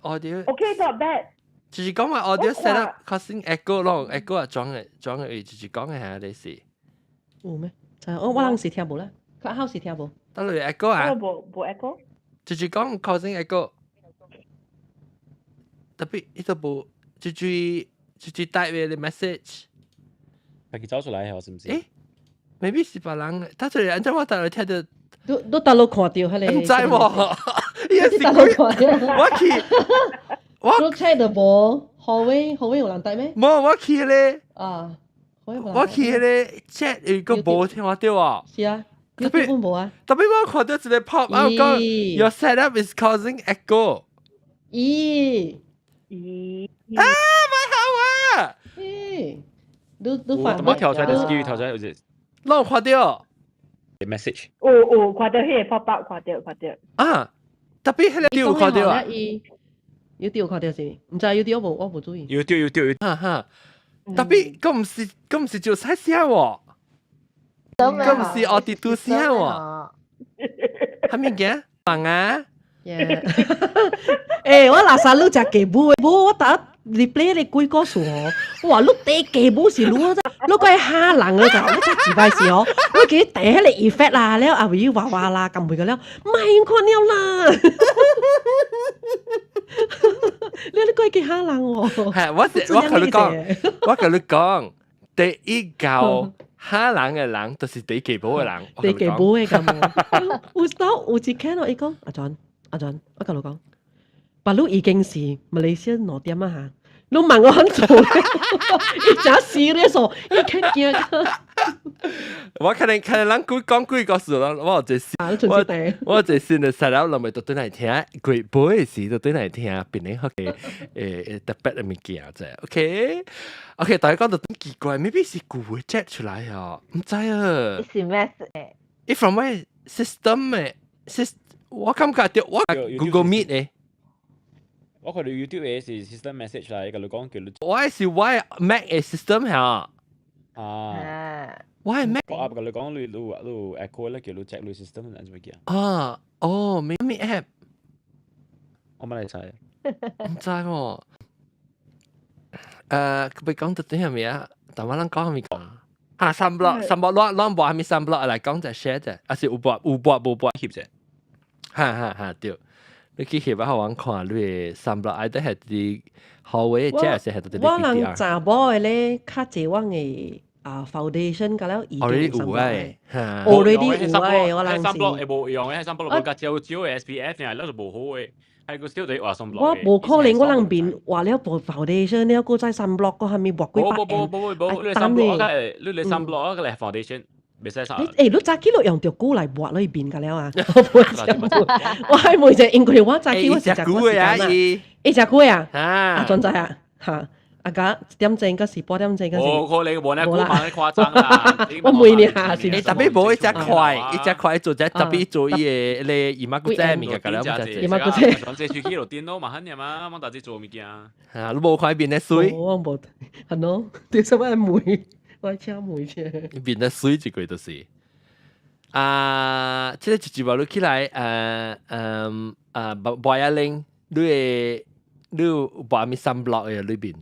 S1: Audio
S3: Okay, not bad。
S1: 就是講話 audio set up causing echo 咯，echo 係裝嘅，裝嘅，就是講嘅係你是。
S5: 有咩？就我人是聽無啦，佢考是聽無。
S1: 得嚟 echo 啊？
S3: 無無 echo。
S1: 就是講 causing echo，特別呢度無，就是 type 嘅 message。
S4: 家己走出來係是唔是？Maybe
S1: 是別人，他就按照我大陸聽到。
S5: 都大陸看到彼個。
S1: 毋知喎，伊是
S5: 大陸看到。
S1: 我去，
S5: 我 check 到無，後尾有人帶咩？
S1: 無，我去咧。
S5: 啊，
S1: 我去咧 chat 有個無聽到啊。
S5: 是啊。特別無啊。
S1: 特別我看到一個 pop up 講，Your setup is causing echo。
S5: 咦
S3: 咦
S1: 啊，咪好啊！
S5: 咦，你發
S4: 我跳出來就是叫跳出來，就是。
S1: 攏看到。
S4: message。
S3: 有看到彼個 pop up，看到看到。
S1: 啊，特別彼個有看到啊。
S5: 有啲有看到是，毋知有啲我無注意。
S4: 有啲有啲有。
S1: 哈哈，特別閣毋是就使聲喎，閣毋是奧迪都聲喎。啥物件？問啊？
S5: 我垃圾你食雞母的，無我逐 replay 你幾個數哦。哇，你第雞母是你，你個嚇人啊！就你食一擺時哦，我記得第彼個 effect 啦，了後尾哇哇啦，撳袂個了，莫看了啦。你個去嚇人哦。
S1: 係，我共你講，我共你講，第一舊嚇人的人，就是第雞母的人。
S5: 第雞母的咁。有時有一天哦，伊講阿 John，阿 John，我共你講，白你已經是馬來西亞2點啊嚇。你問我很做，伊真 serious 哦，伊較驚。
S1: 我可能人幾講幾個事咯，我有一我有一新的材料，人咪就轉來聽，幾尾時就轉來聽，變成較特別的物件啫。OK，OK，大家講到奇怪，maybe 是舊的 chat 出來哦，毋知啊。
S8: 是咩？
S1: 伊 from 咩 system 的 system，我感覺著我 Google Meet 的。
S4: 我看到 YouTube 的是 system message 來，共你講叫你。
S1: 我是我 Mac 的 system 嚇。
S4: 啊。
S1: 我係 Mac。
S4: 我阿共你講，你 echo 咧，叫你 check 你 system 係怎麼叫？
S1: 啊，哦，咩咩 app？
S4: 我冇嚟知。
S1: 毋知喎。佢講到啲係咪啊？但我諗講係咪講？啊，sunblock，sunblock，攏無啥物 sunblock 來講就 share 啫，還是有抹有抹無抹
S4: 翕啫？
S1: 哈哈哈，對。你去翕啊，我看你的 sunblock，愛得係佇後尾，這是係佇
S5: 我人查某的咧，較濟我的啊 foundation 甲了已經
S1: 有誒
S5: ，already 有誒，我人是。
S4: sunblock 會無用的，sunblock 無較少少的 SPF，爾，咱就無好的。係個小弟畫 sunblock。
S5: 我無可能，我人面畫了無 foundation 了，閣再 sunblock，閣啥物抹幾百
S4: 無無無無無，你 sunblock 你 sunblock 個 foundation。袂使啥。
S5: 你早起都用著久來抹你面個了啊！我係每隻，因為我早起我是食久時間啊，伊食久啊，啊全知啊，嚇！啊，甲1點鐘，閣是半點鐘，閣是。
S4: 無可能，無那久嘛，誇張啦！
S5: 我每年下是。
S1: 特別無一隻塊，一隻塊做隻特別做伊個咧姨媽姑仔物件，個了，
S5: 姨媽姑仔。
S4: 上這出去就電腦嘛，很嘛，我大隻做物件。
S1: 嚇，你無看面咧水？
S5: 我無，係喏，對什麼梅？我請梅啫。
S1: 面咧水一個就是。啊，這個一集話你起來，啊，博一玲，你會你有抹物 sunblock 的裏邊？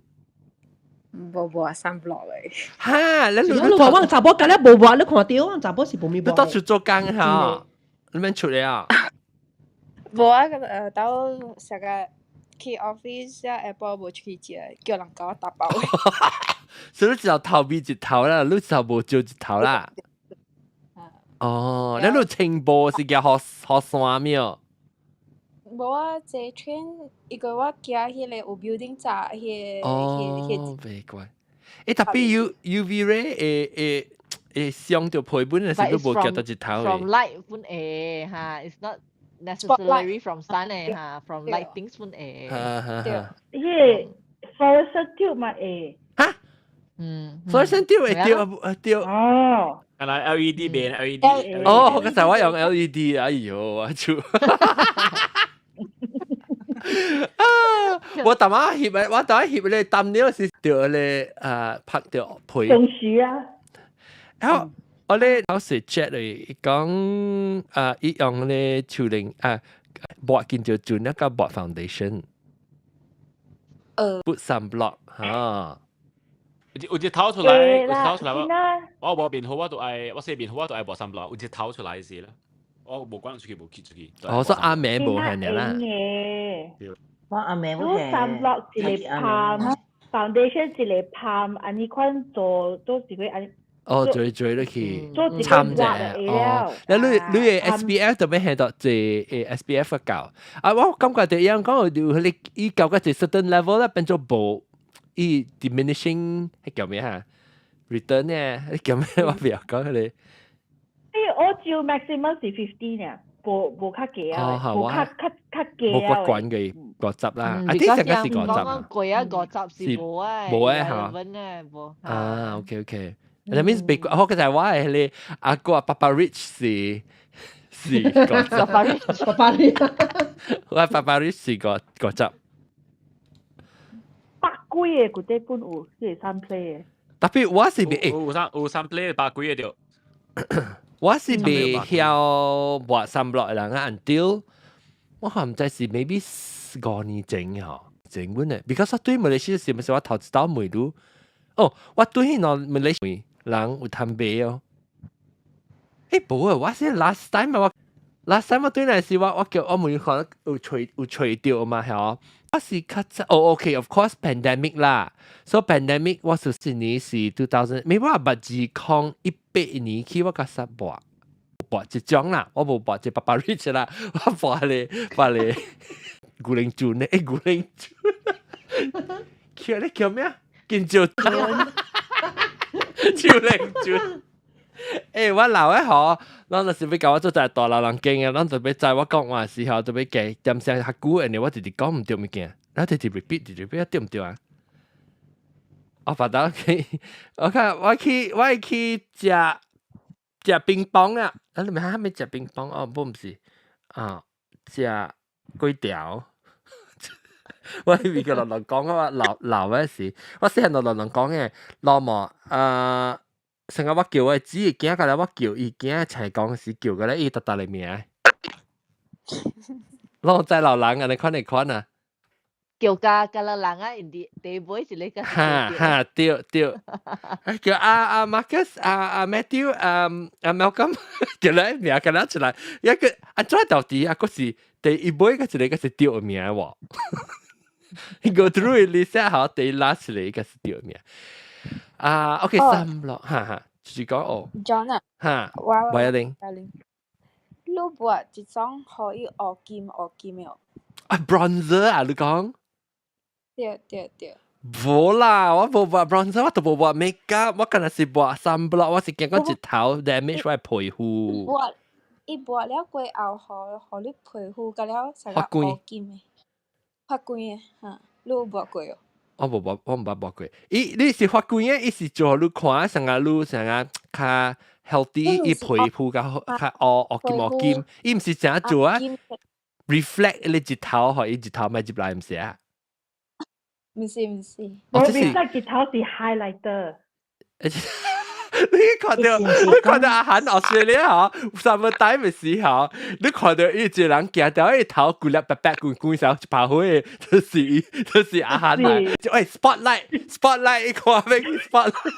S9: 無無 sunblock 的。
S1: 哈！你
S5: 你看我查某今日無抹，你看著我查某是無物抹。
S1: 你到處做工哈？你免出來啊？
S9: 無啊，到上個去 office 下晡無出去食，叫人共我打包。
S1: 所以你一頭頭面一頭啦，你一頭無照一頭啦。哦，你你穿布是叫雨雨傘沒有？
S9: 無啊，坐 train，因為我行彼個有 building 閘彼個彼個。
S1: 哦，袂怪。欸，tapi UV ray 會會會傷著皮本的是你無夾到一頭
S6: From light 本會哈，it's not necessarily from sun 的哈，from lightings 本會。
S1: 哈哈哈。
S3: 彼個 fluorescent tube 嘛會。
S1: 哈？fluorescent tube 會著著。
S3: 哦。
S4: 係咪 LED 變 LED？
S1: 哦，剛才我用 LED，哎呦，我就。啊！我淡仔翕的，我淡仔翕咧，淡了是著咧啊，拍著皮。
S3: 中暑啊！
S1: 然後我咧頭時 chat 嚟講啊，伊用咧樹靈啊，抹見就做那個抹 foundation。put sunblock 嚇。
S4: 有一頭出來，有一頭出來我我無面好我都愛，我洗面好我都愛抹 sunblock，有一頭出來時啦。我無管出去無去出去。
S1: 哦，所以阿妹無係爾啦。
S7: 我阿妹無係。
S3: sunblock 一个噴，foundation 一个噴，按呢款做做一個按。
S1: 哦，做做落去，
S3: 參
S1: 者哦。你你你的 SPF 特別係到這SPF 嘅夠。啊，我感覺就一樣講，就你伊到個一 certain level 咧，變做無伊 diminishing 係叫咩嚇？return 呢？你叫咩？我不要講佢哋。
S3: 啲澳洲 maximum 是 50 呢，無無較低啊，無較較較低
S1: 啊。無骨管嘅50啦，啊啲成個是五十啊。
S6: 過啊50是無啊，
S1: 無啊嚇。
S6: 無。
S1: 啊，OK OK。That means 別我剛才我係你阿哥啊，爸爸 rich 是是五十。
S6: 爸爸 rich，
S5: 爸爸 rich。
S1: 我爸爸 rich 是五十。
S3: 百幾个，佢哋本有，是三 play 嘅。
S1: Tapi 我是未
S4: 有三有三 play 百幾个對。
S1: 我是未曉抹 sunblock 的人啊，until 我可唔知是 maybe 5年前吼，前本嘅，because 我對馬來西亞是毋是我頭一道問你？哦，我對彼個馬來西亞人有貪買哦。欸，無啊，我是 last time 我 last time 我對來是我我叫我問看有揣有揣著嘛吼？我是較早哦，OK，of course pandemic 啦，so pandemic 我是年是 2000，maybe 我捌2018年起我較實抹抹一種啦，我無抹一爸爸 rich 啦，我抹咧抹咧牛奶樽咧，欸牛奶樽，叫你叫咩啊？金蕉樹奶樽。欸，我老的吼，咱若是欲共我做一個大老人間的，咱就欲知我講話時候，就欲加點聲較久，因為我直直講毋對物件，咱直直 repeat 直直 repeat 對毋對啊？我發到去，我看我去我去食食冰棒啊！啊，你咪還沒食冰棒哦？不，毋是啊，食粿條。我以為佢落落講我老老的時，我細漢就落落講的，老母啊。成日我叫我姊的囝，過來我叫伊囝齊講時叫過來，伊逐逐的名。攏知老人按呢款的款啊。
S6: 叫甲甲老人啊，因第第尾一个
S1: 哈哈，對對。叫阿阿 Marcus 阿阿 Matthew 阿阿 Malcolm 叫來名叫咱出來，一個啊怎到底啊，閣是第一尾個一個是對的名喎。Go through list 好，第 last 一個是對的名。啊，OK，三咯，哈哈，就是講哦。
S9: John 啊，
S1: 哈，
S9: 我
S1: 我一定。
S9: 你抹一種予伊烏金烏金的。
S1: 啊，bronzer 啊，你講？
S9: 對對對。
S1: 無啦，我無抹 bronzer，我都無抹 makeup，我敢若是抹 sunblock，我是驚講日頭 damage 我的皮膚。
S9: 抹伊抹了過後，予予你皮膚甲了成個烏金的，發光的，哈，你有抹過哦？
S1: 我無抹，我毋捌抹過。伊你是發光的，伊是做予你看成個你成個較 healthy，伊皮膚較較烏烏金烏金，伊毋是怎做啊？reflect 你日頭，予伊日頭莫入來，毋是啊？
S9: 毋是毋是。
S3: 我 reflect 日頭是 highlighter。
S1: 你看到你看到阿韓 Australia 吼，summer time 的時候，你看到伊一個人行到伊頭規粒白白滾滾時候一拍火的，就是就是阿韓來，就喂 spotlight spotlight，伊看欲 spotlight。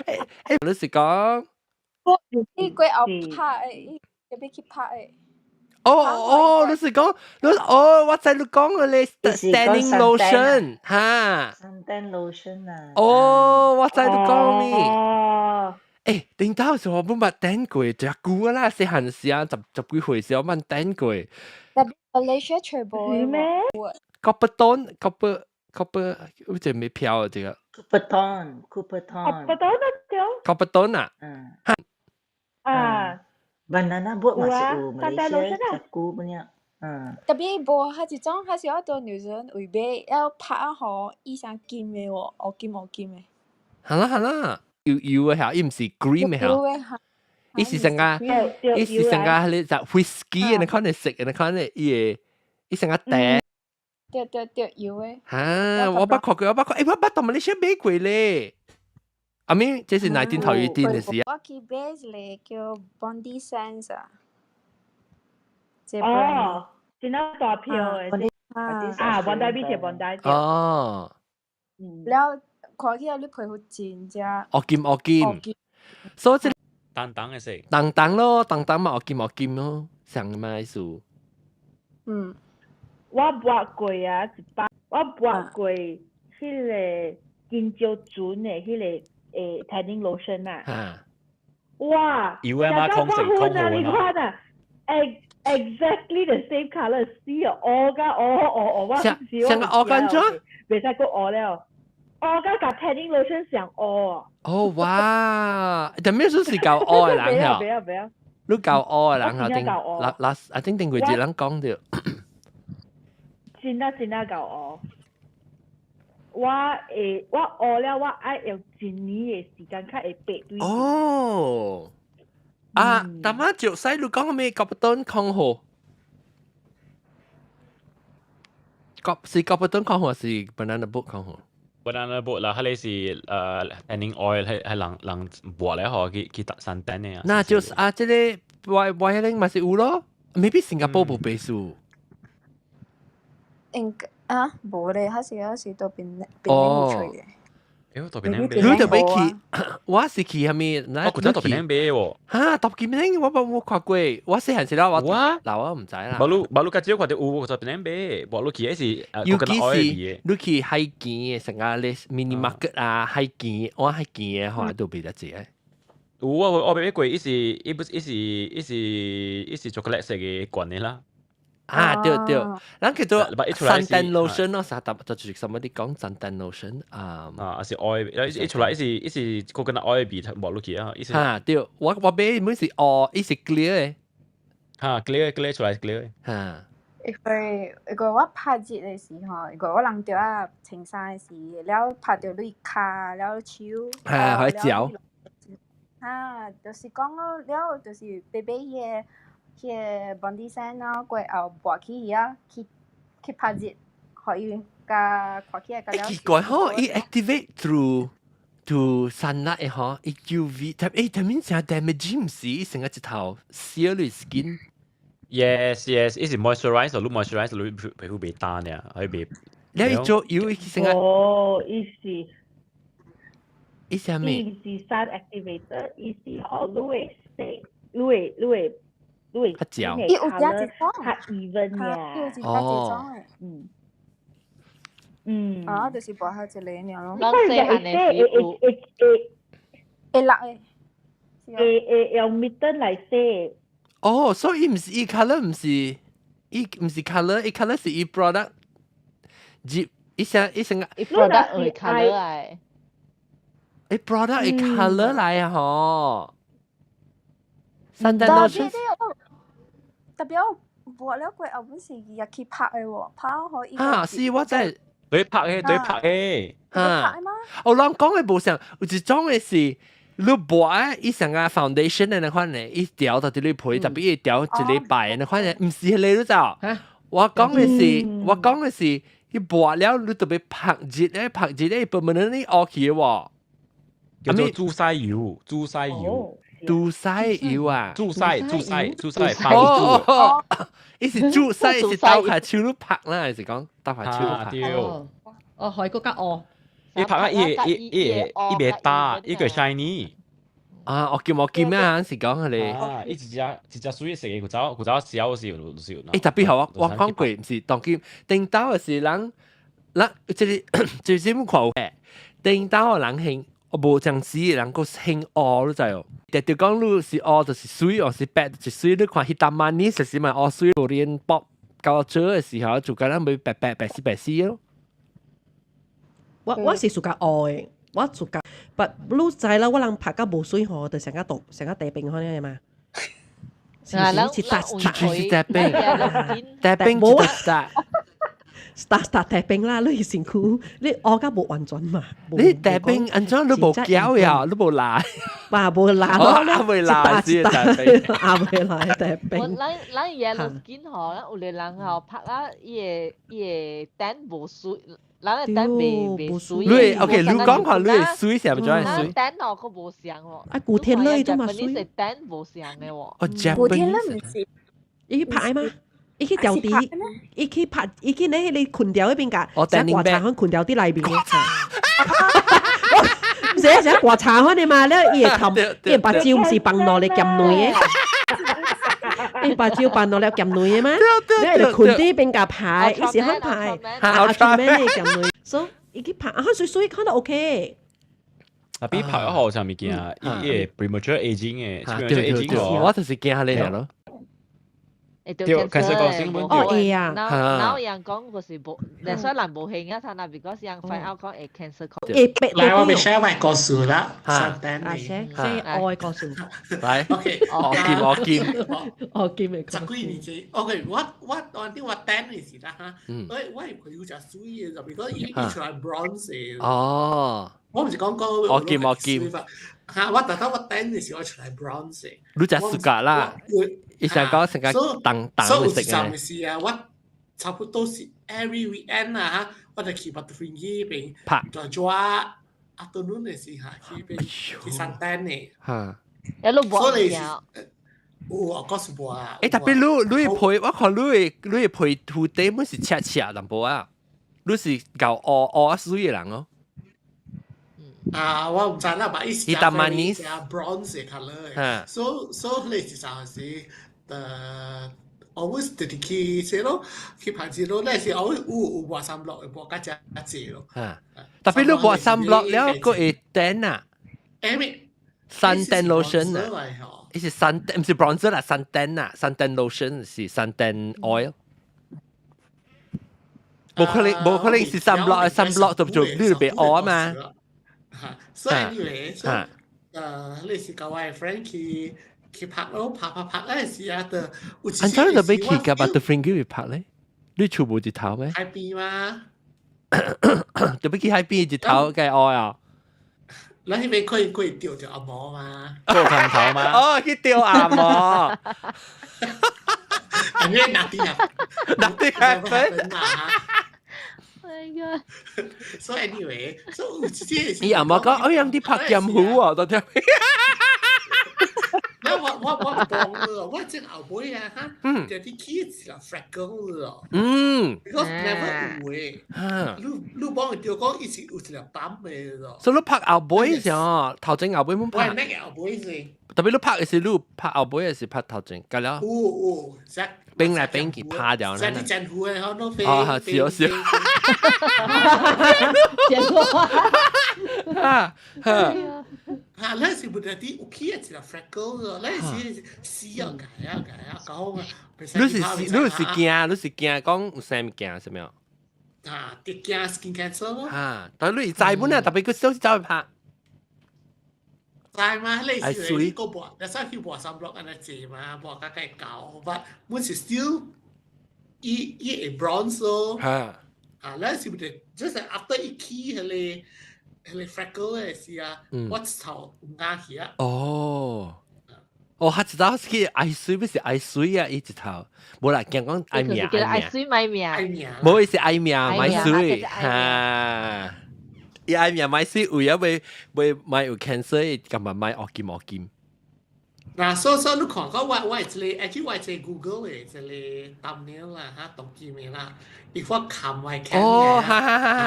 S1: 欸欸，你是講？
S9: 伊過後拍的，伊欲去拍的。
S1: 哦哦，你是講你哦，我知你講嘅咧，tanning lotion 哈
S7: ，suntan lotion 啊。
S1: 哦，我知你講咩？誒，頂到時我冇捌等過，就久啦，細漢時啊，十幾歲時我捌等過。
S9: 特別馬來西亞全部
S3: 咩
S1: ？Coppertone copper 好似未飄啊，這個。
S7: Coppertone Coppertone。
S3: Coppertone 對。
S1: Coppertone 啊。
S7: 嗯。
S3: 啊。
S7: Banana boat 嘛是有馬來西亞較久 punya。嗯。
S9: 特別無，它一種，它是要到女人為買，要拍好伊上金的喎，烏金烏金的。
S1: 係啦係啦，油油的嚇，伊毋是 cream 的嚇。伊是成個，伊是成個彼個 whisky 的款的色的款的，伊會伊成個茶。
S9: 對對對，油的。
S1: 哈，我捌看過，我捌看，欸，我捌到馬來西亞買過咧。阿咪，這是內天頭一天的事啊。
S9: 我去買一個叫 Bondi Sands 啊。
S3: 哦，真係大票的。啊，Bondi Beach Bondi。
S1: 哦。
S9: 了，看起來你皮膚真正。
S1: 烏金烏金。所以這
S4: 淡淡的色。
S1: 淡淡咯，淡淡嘛烏金烏金咯，上嘛意思。
S9: 嗯。
S3: 我抹過啊，一擺，我抹過彼個金蕉船的彼個tanning lotion 啊。哇！
S4: 油的嗎？空色空
S3: 啊！你看啊，exactly the same colour，死啊！烏甲烏烏烏，我
S1: 像像個烏乾怎？
S3: 袂使閣烏了，烏甲佮 tanning lotion 上烏。
S1: 哦哇！但咩說是夠烏的人嚇？
S3: 不要不要！
S1: 你夠烏的人嚇？頂嗱嗱，啊頂頂過一人講著。
S3: 真啊真啊夠烏。我會我烏了，我愛用一年的時間較會白對。
S1: 哦，啊，但馬就使你講咩？Coppertone 康好，是 Coppertone 康好，是 banana boat 康好？
S4: banana boat 啦，彼个是tanning oil 係人人抹咧嗬，去去 suntan 的啊。
S1: 那就是啊，這個外外迄個嘛是有咯，maybe 新加坡無白數。
S9: 應該啊，無咧，還是還是佗邊邊有吹的。
S4: 欸，我佗邊買。
S1: 你特別去，我是去啥物？
S4: 我古早佗邊買喎。
S1: 哈，佗邊買我無看過，我細漢時了我
S4: 我
S1: 老我毋知啦。
S4: 無你無你較少看著有，我佗邊買，無你去彼是
S1: 尤其是你去海邊的，成個咧 mini market 啊，海邊，我海邊的話都比較濟。
S4: 有啊，我買過，伊是伊不是伊是伊是伊是巧克力色的罐的啦。
S1: 啊，對對，咱叫做 suntan lotion 咯，啥特就是什麼你講 suntan lotion 啊？
S4: 啊，是 oil，一出來伊是伊是 coconut oil 味抹落去啊，伊是。
S1: 哈，對，我買每是哦，伊是 clear 的。
S4: 哈，clear clear 出來 clear 的。
S1: 哈。
S9: 因為因為我拍熱的時候，因為我人著啊穿衫的時，了拍著你跤了手，
S1: 哈，可以嚼。
S9: 啊，就是講咯，了就是白白彼個。彼個 Bondi Sands 咯，過後抹去遐去去拍熱，予伊共看起來較了。
S1: 奇怪吼，伊 activate through to sunlight 的吼，伊 UV，但欸，但面成 damage 毋是，伊成個一頭燒你 skin。
S4: Yes, 伊是 moisturize，你 moisturize 你皮膚袂乾爾，還袂。
S1: 了伊做油，伊成個。
S3: 哦，伊是。
S1: 伊啥物？
S3: 伊毋是 sun activator，伊是予你會色，你會你會。你會
S1: 較焦。
S9: 伊有加一種，
S3: 較 even 呀。
S9: 伊有一加一種的。
S3: 嗯。嗯。
S9: 啊，就是抹下一個爾咯。
S6: 咱細漢的時有。
S3: 會會
S9: 會落的。
S3: 會會用 mitten 來洗。
S1: 哦，所以伊毋是伊 colour 毋是，伊毋是 colour，伊 colour 是伊 product。入伊啥伊成個。
S6: 伊 product 會 colour 來。
S1: 伊 product 會 colour 來啊吼。suntan
S9: lotion。特別我抹了過後，本是也去拍的喎，拍好伊。
S1: 啊，是我真
S4: 對拍的，對拍的。
S1: 哈。哦，人講的無像，有一種的是你抹伊成個 foundation 的那款的，伊調到佇你皮，特別伊調一禮拜的那款的，毋是彼個你知？我講的是，我講的是，伊抹了你特別拍熱咧，拍熱咧，permanently 烏去的喎。
S4: 叫做助曬油，助曬油。
S1: 助曬油啊！
S4: 助曬，助曬，助曬，
S1: 哦，伊是助曬，是鬥下手你拍啦，還是講鬥下手拍？
S4: 對。
S5: 哦，海國較烏。
S4: 伊拍啊，伊伊伊伊袂焦，伊個 shiny。
S1: 啊，我叫我叫咩啊？是講係你。
S4: 啊，伊一隻一隻水色嘅，佢走佢走小時就是。
S1: 欸，特別好我我講過，毋是當今頂兜嘅是人，人這個就是咁看有頂兜嘅人興，我無將時嘅人閣興烏，你知哦？特特講你是烏就是水，或是白就是水。你看彼淡馬尼實時嘛烏水，無連卜到做嘅時候，就敢若會白白白死白死咯。
S5: 我我是屬較烏的，我屬較，but 你知啦，我人拍甲無水吼，就成個毒，成個地冰可能嘛。是
S6: 啊，
S5: 是是打
S1: 是地冰，地冰
S5: 無
S1: 一打。
S5: start start 地冰啦，你身軀你烏甲無完全嘛。
S1: 你地冰按怎你無膠呀？你無來？
S5: 哇，無來
S1: 咯，阿未來是地冰，
S5: 阿未來地冰。
S6: 咱咱 yellow skin 吼，咱有個人吼拍啊，伊個伊個蛋無水，咱個蛋袂袂水。
S1: 你 OK，你講看你水是毋怎水？
S6: 蛋吼閣無相喎。
S5: 啊，古天樂都嘛水。
S6: 蛋無相的喎。
S1: 哦，
S9: 古天樂毋是。
S5: 伊去拍嗎？伊去釣魚，伊去拍，伊去咧彼個困條彼邊架，成掛茶款困條佇內面。毋是啊，成掛茶款的嘛，了伊會頭，伊目睭毋是放落嚟鹹卵的，伊目睭放落了鹹卵的嘛，你會困佇邊架拍，伊是好拍，啊，做咩咧鹹卵？所以伊去拍，啊，水水看到 OK。
S4: 啊，比拍咗好上物件，伊會 premature aging 嘅，
S1: 對對對，我就是驚你咯。
S4: 對，其實講新聞
S5: 哦會啊，
S6: 然後人講就是無，所以人無興啊，他那 because 人 find out 講會 cancer。
S5: 會白。
S2: 來，我咪 share 埋故事啦，
S1: 啊
S5: ，share share 我的故事。
S1: 來
S2: ，OK，
S1: 我劍我劍，
S5: 我劍的。
S2: 十幾年前，OK，我我當啲我 tan 嘅時啦嚇，我我係朋友食水嘅，就比如講伊伊出來 bronze 嘅。
S1: 哦。
S2: 我毋是講講
S1: 我劍我劍。
S2: 嚇！我特登我 tan 嘅時，我出來 bronze。
S1: 你食暑假啦？伊想講成個當當食嘅。
S2: 所以是啊，我差不多是 every weekend 啊嚇，我就去 Batu 邊
S1: 拍，
S2: 就做 afternoon 嘅時嚇，去邊去 suntan 嘅。
S1: 嚇！
S6: 一路播
S2: 嘅。有，我講是播啊。
S1: 欸，特別你你皮，我看你你皮膚底本是赤赤淡薄啊，你是夠烏烏水的人哦。
S2: 啊，我毋知啦，嘛伊是 bronze colour 嘅，所所以你是啥是always 直直去說咯，去拍子咯，那是 always 有有抹 sunblock，抹較誠濟咯。
S1: 特別你抹 sunblock 了，閣會 tan 啊？
S2: 欸咩
S1: ？Suntan lotion 啊？伊是 sun，毋是 bronzer 啦，suntan 啊，suntan lotion 是 suntan oil。無可能，無可能是 sunblock，sunblock 就做你就袂烏啊嘛。
S2: 嚇，所以 anyway，所以你是甲我的 friend 去去拍咯，拍拍拍嗰陣時啊，就有一
S1: 按怎你就欲去共 Butterfinger 去拍咧？你厝無日頭咩？
S2: 海邊嗎？
S1: 就欲去海邊日頭該烏啊！
S2: 咱彼邊可以可以釣著紅毛嘛？
S4: 做空頭嗎？
S1: 哦，去釣紅毛。
S2: 因為 nothing 啊
S1: ，nothing happen
S2: 嘛。
S6: 哎呀！
S2: 所以 anyway，所以有一隻
S1: 伊阿媽講，哎呀，你拍劍湖啊，都聽。
S2: 那我我我唔講了，我正後尾啊哈，就啲起一個 freckle 了。Because never 有誒。你你幫伊著講，伊是有一個斑的咯。
S1: 所以你拍後尾時候，頭前後尾冇拍。
S2: 我係咩後尾先？
S1: 特別你拍的是你拍後尾，還是拍頭前？夠了。
S2: 有有，
S1: 變來變去拍掉。
S2: 成啲真糊的，好多飛。
S1: 哦，是哦是。
S6: 見過。
S1: 啊
S2: 哈。啊，咱是不得啲有起一個 freckle 咯，咱是死啊改啊改啊搞啊。
S1: 你是你是驚，你是驚講有啥物件是沒有？
S2: 啊，啲驚 skin cancer 咯。
S1: 啊，但你知本啊，特別佢小時走去拍。
S2: 知嘛？你是你個抹，你使去抹 sunblock 按呢濟嘛，抹較較厚，but 阮是 still 伊伊會 bronze 咯。
S1: 啊，
S2: 啊，咱是不是就是 after 伊起彼個彼個 freckle 的時啊，我頭毋敢去啊。
S1: 哦。哦，他知道是去愛水，不是愛水啊！伊一頭，無啦，驚講愛命，
S6: 愛水買命，
S1: 無伊是愛命買水，哈！伊愛命買水，為咗袂袂買有 cancer，伊感覺買烏金烏金。
S2: 嗱，所所以你看講我我係這個，actually 我係這個 Google 的這個 thumbnail 啦，哈，當今的啦，伊我冚我看
S1: 哦，哈哈哈哈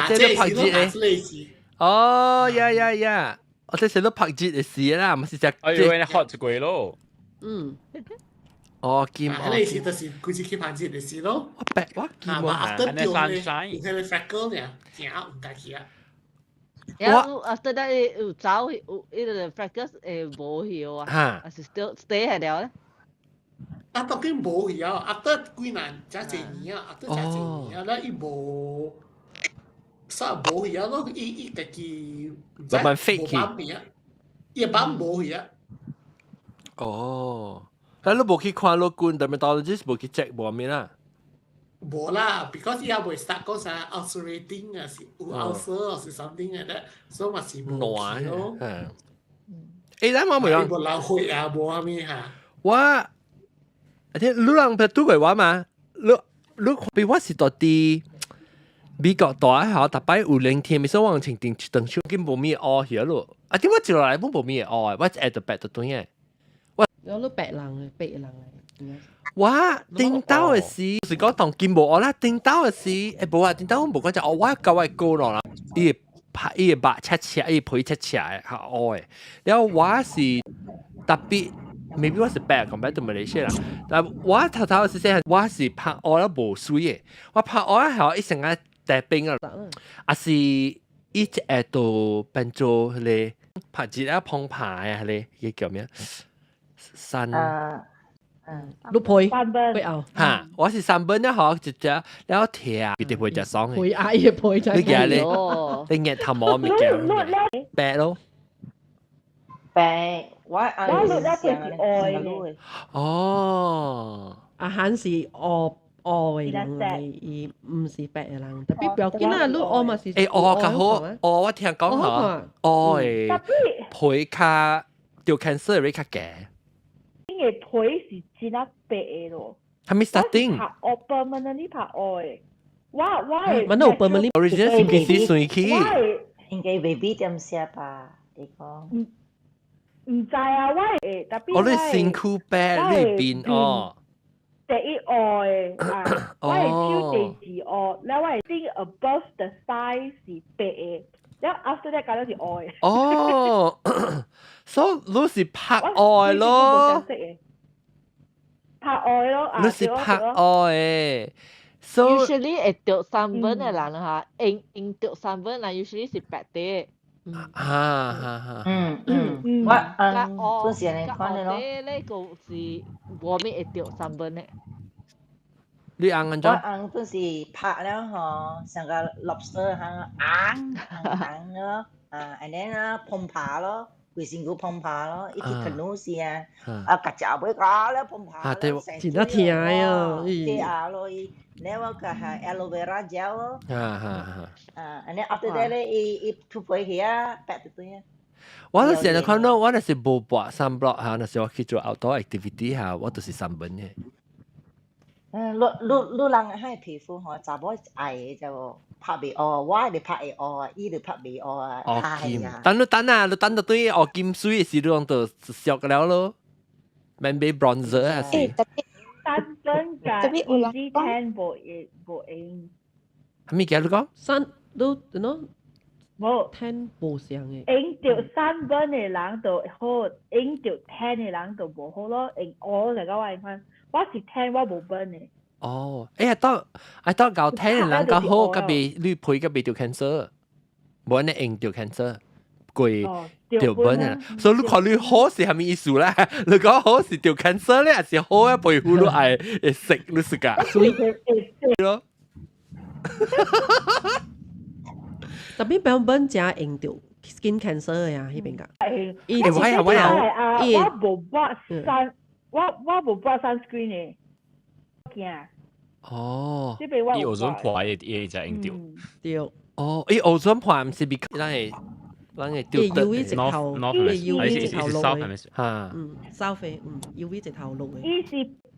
S1: 哈，這個拍子咧。哦，呀呀呀！我這是都曝熱的時啦，毋是食。
S4: 哎呦，你 hot 一過咯。
S1: 哦，金
S2: 哦。你是就是規次去曝熱的時咯。
S1: 我白我金
S2: 啊。after 掉咧，有彼個 freckle 爾，正毋家去啊。
S6: 然後 after that 有走有彼個 freckles 會無去啊，還是 still stay 喺了咧？
S2: 啊，當然無去啊！after 幾年，誠濟年啊，after 誠濟年啊，咱伊無啥無去啊，咯，伊伊家己毋知
S1: 慢慢 fade 去
S2: 無版面啊，伊版無去啊。
S1: 哦，但你無去看老君 dermatologist 無去 check 無咩啦？
S2: 無啦，because 伊也未 start 講啥 ulcerating 啊，是有 ulcer 是 something like that，所以嘛是無去咯。
S1: 嗯。欸，咱我問
S2: 無流血啊，無啥物哈。
S1: 我，而且你人捌拄過我嘛？你你比我是佇佇美國大學，逐擺有冷天，所以我穿長長袖，緊無物烏去咯。啊，點我一落來本無物會烏的，我會著白就對嘅。我
S5: 有你白人嘅，白人嘅。
S1: 我頂晝的時是講當今無烏啦，頂晝的時，欸無啊，頂晝我無講就哦，我甲我哥咯啦，伊會拍伊會肉切切，伊皮切切的較烏的。然後我是特別，maybe 我是白 compared to Malaysia 啦。但我頭頭是說，我是拍烏了無水的，我拍烏了後一成個帶冰啊，啊是伊一下都變做彼個拍熱啊澎湃啊，彼個叫咩？山。
S5: 你皮背後
S1: 哈，我是 sunburn 了吼，一隻了疼，佢哋會食爽的。
S5: 皮阿伊皮就
S1: 你記咧？你額頭毛物件白咯。
S7: 白，我
S3: 我錄了佢是愛的。
S1: 哦。
S5: 阿漢是烏烏的人，伊毋是白的人，特別不要緊啦，你烏嘛是。
S1: 欸，烏較好，烏我聽講吼，烏的皮較著 cancer rate 較低。
S3: 因為皮是真啊白的咯。
S1: 係咪 starting？
S3: 拍烏 permanently 拍烏的，我我會。
S5: มัน有 permanently
S1: original 是幾時算起？
S7: 應該 baby 點寫吧？你講。
S3: 毋毋知啊，我會特別。
S1: 我你身軀白，你變哦。
S3: 第一烏的啊，我的手第二烏，了我的頂 above the thigh 是白的，了 after that 搞到是烏的。
S1: 哦，所以你是拍烏的咯？
S3: 拍烏咯，
S1: 你是拍烏的。So
S6: usually 會著 sunburn 的人哈，用用著 sunburn 人 usually 是白的。
S1: 啊哈哈。
S7: 嗯嗯，我嗯，本是按呢款的咯。
S6: 呢個是無咩會著 sunburn 的。
S1: 你紅按怎？
S7: 我紅本是拍了吼，像個 lobster 哈，紅紅咯，啊，and then 啊，碰爬咯，規身軀碰爬咯，伊去 canoe 時啊，啊，夾食尾搞了碰爬，
S1: 啊對，
S5: 真得疼啊！
S7: 對啊咯，伊，然後個係 aloe vera gel 咯，
S1: 啊哈哈，
S7: 啊，and then after that 咧，伊伊塗皮去啊，白就對啊。
S1: 我就是按呢看咯，我若是無抹 sunblock 哈，若是我去做 outdoor activity 哈，我就是 sunburn 的。
S7: 嗯，你你你人彼皮膚吼，查某愛的就拍袂烏，我就拍會烏，伊就拍袂烏啊。
S1: 烏金，等你等啊，你等到對烏金水的時，你攏就熟了咯。免買 bronzer 啊是。
S9: 特別
S3: sunburn 佮 easy tan 無會無用。
S1: 啥物件你講？
S5: sun 都喏，
S3: 無
S5: tan 無相的。
S3: 用著 sunburn 的人就好，用著 tan 的人就無好咯。用烏來個我看，我是 tan 我無 burn 的。
S1: 哦，欸，當啊當𠢕 tan 的人較好，較袂你皮較袂著 cancer，無按呢用著 cancer，過著 burn 啊。所以你看你好是啥物意思咧？你講好是著 cancer 咧，還是好啊？皮膚你愛會食你是㗎？
S5: 所以
S1: 咯。
S5: 特別 burn 誠用著 skin cancer 的啊，彼邊個。
S1: 欸，我呀我呀，
S3: 我無抹 sun，我我無抹 sunscreen 的，驚。
S1: 哦，
S4: 伊 ozone 破伊伊才用著。
S5: 對。
S1: 哦，伊 ozone 破毋是比咱會咱會
S5: 伊 UV 直頭，伊 UV 直頭落的。
S1: 哈。
S5: 嗯，收費，嗯，UV 直頭落的。
S3: 伊是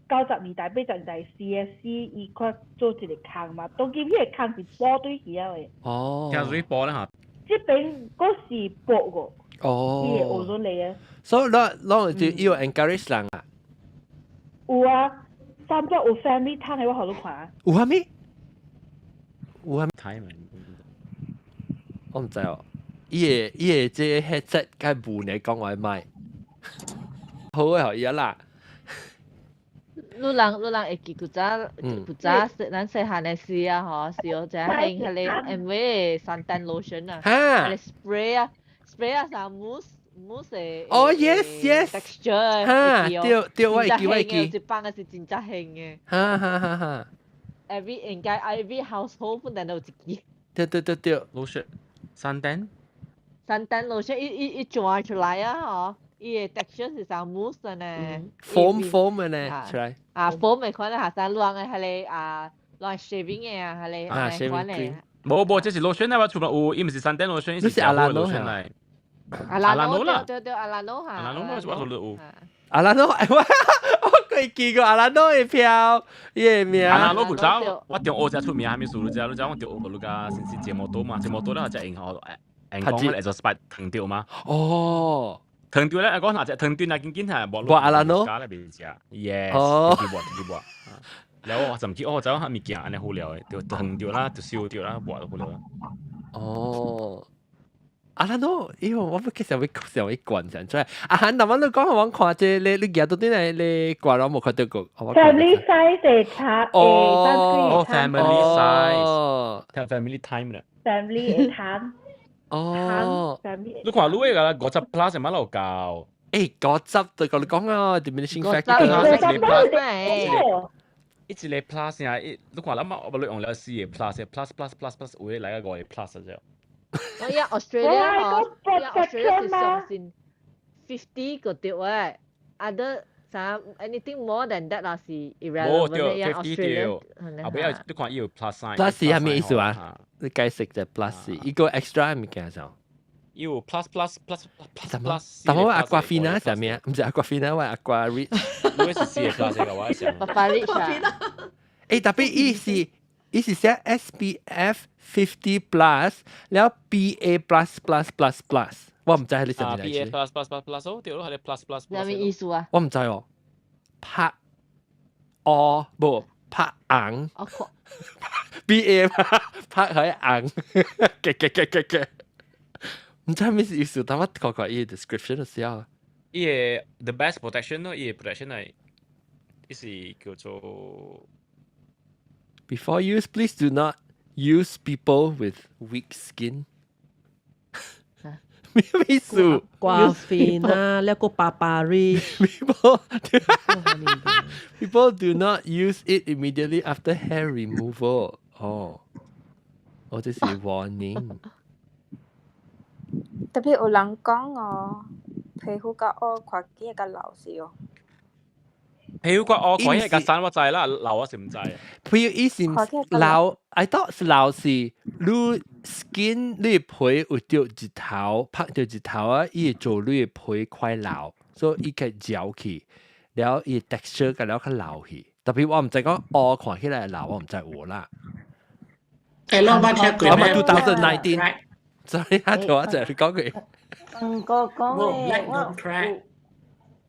S3: 90年代、80年代 CFC 伊看做一個空嘛，當今彼個空是補對起了的。
S1: 哦。
S4: 聽水補咧嚇。
S3: 這邊閣是薄個。
S1: 哦。
S3: 伊個 ozone 嚟啊。
S1: 所以咱咱就要 encourage 人啊。
S3: 有啊，三個有 family 湯的，我予你看。
S1: 有啥物？有啥物？
S4: 睇嘛。
S1: 我毋知哦。伊個這 headset 該無呢講話麥，好嘅可以啦。
S6: 你人會記古早古早咱細漢的時啊，吼，是有只興彼個 Amway suntan lotion 啊，彼個 spray 啊，spray 啊啥 mousse mousse 的
S1: 哦，yes
S6: texture
S1: 哈，對對，我會記我會記。
S6: 一放的是真正興的。
S1: 哈哈哈哈。
S6: Every 應該 every household 本來都有一支。
S1: 對對對對
S4: ，lotion suntan。
S6: suntan lotion 伊伊伊轉出來啊，吼。伊個 texture 是像 mousse 呢
S1: ，foam foam 的呢，出來。
S6: 啊，foam 的款啊，下山亂的彼個啊，亂 shaving 的啊，彼個
S1: 啊，shaving cream。
S4: 無無，這是 lotion 啊，我厝內有，伊毋是 suntan lotion，
S1: 伊是 Alano
S4: 嚟。
S6: Alano 啦，對對 Alano 嚇。
S4: Alano 我我有。
S1: Alano，我我佢見過 Alano 的票，伊個名。
S4: Alano 古早，我中學才出名，啥物事你知？你知我中學個你甲先是節目多嘛？節目多咧就用好，用講會做 spike 糖掉嘛？
S1: 哦。
S4: 糖掉咧，講哪隻糖掉那緊緊係無。
S1: 無 Alano。
S4: 加咧袂食，yes，直接抹直接抹。然後我就唔記，哦，就講物件按呢好料的，就糖掉啦，就燒掉啦，抹就好料啦。
S1: 哦。Alano，因為我不其實會想會管上出來。啊，那麼你講我看這你你寄到啲嚟，你掛咗冇看到過
S3: ？Family size 的茶，
S1: 哦
S4: ，family size，family time 啦。
S3: Family 的 time。
S1: 哦，
S4: 你看你個50 plus 係乜路夠？
S1: 誒，50對我你講啊，diminishing factor。
S4: 一個 plus，一個 plus 啊，一你看諗我你用了四個 plus，plus plus plus plus，有的來個五個 plus 就。
S6: 我而 Australia 嗬，而 Australia 是相信 50 個對誒，other 啥 anything more than that 啦是 irrelevant 嘅。
S4: 50對，後尾你看伊有 plus sign。
S1: plus 係咩意思啊？你解釋就 plus，一個 extra 物件就。
S4: 有 plus plus plus plus plus。
S1: 但我 Aquafina 係咩？唔是 Aquafina，我 Aqua Rich。
S4: 我是四個 plus 個，我想。
S6: 爸 Rich 啊。
S1: 誒，特別伊是伊是寫 SPF 50 plus，了 PA plus plus plus plus，我唔知係你啥物嚟。
S4: PA plus plus plus plus 哦，對咯，係 plus plus。
S6: 啥物意思啊？
S1: 我唔知哦，拍哦，無拍紅。PA 拍喺紅，嘅嘅嘅嘅嘅。唔知咩意思，但我看看伊 description 就時候。
S4: 伊個 the best protection 咯，伊個 protection 係，伊是叫做
S1: Before use, please do not use people with weak skin。咩意思？
S5: 掛片啊，那個爸爸 rich。
S1: People do not use it immediately after hair removal。哦，我這是 warning。
S9: 特別有人講哦，皮膚較烏，看起來較老是哦。
S4: 皮膚較烏，看起來較瘦我知啦，老我是毋知。
S1: 皮膚伊是老，I thought 是老是你 skin 你皮有著日頭，曬著日頭啊，伊會做你皮快老，所以伊會焦去，了伊 texture 個了較老去。特別我毋知講烏看起來老，我毋知有啦。
S2: 誒，我捌聽過。
S1: 我捌 2019。所以啊，我就係講佢。
S7: 嗯，個講咧，
S2: 我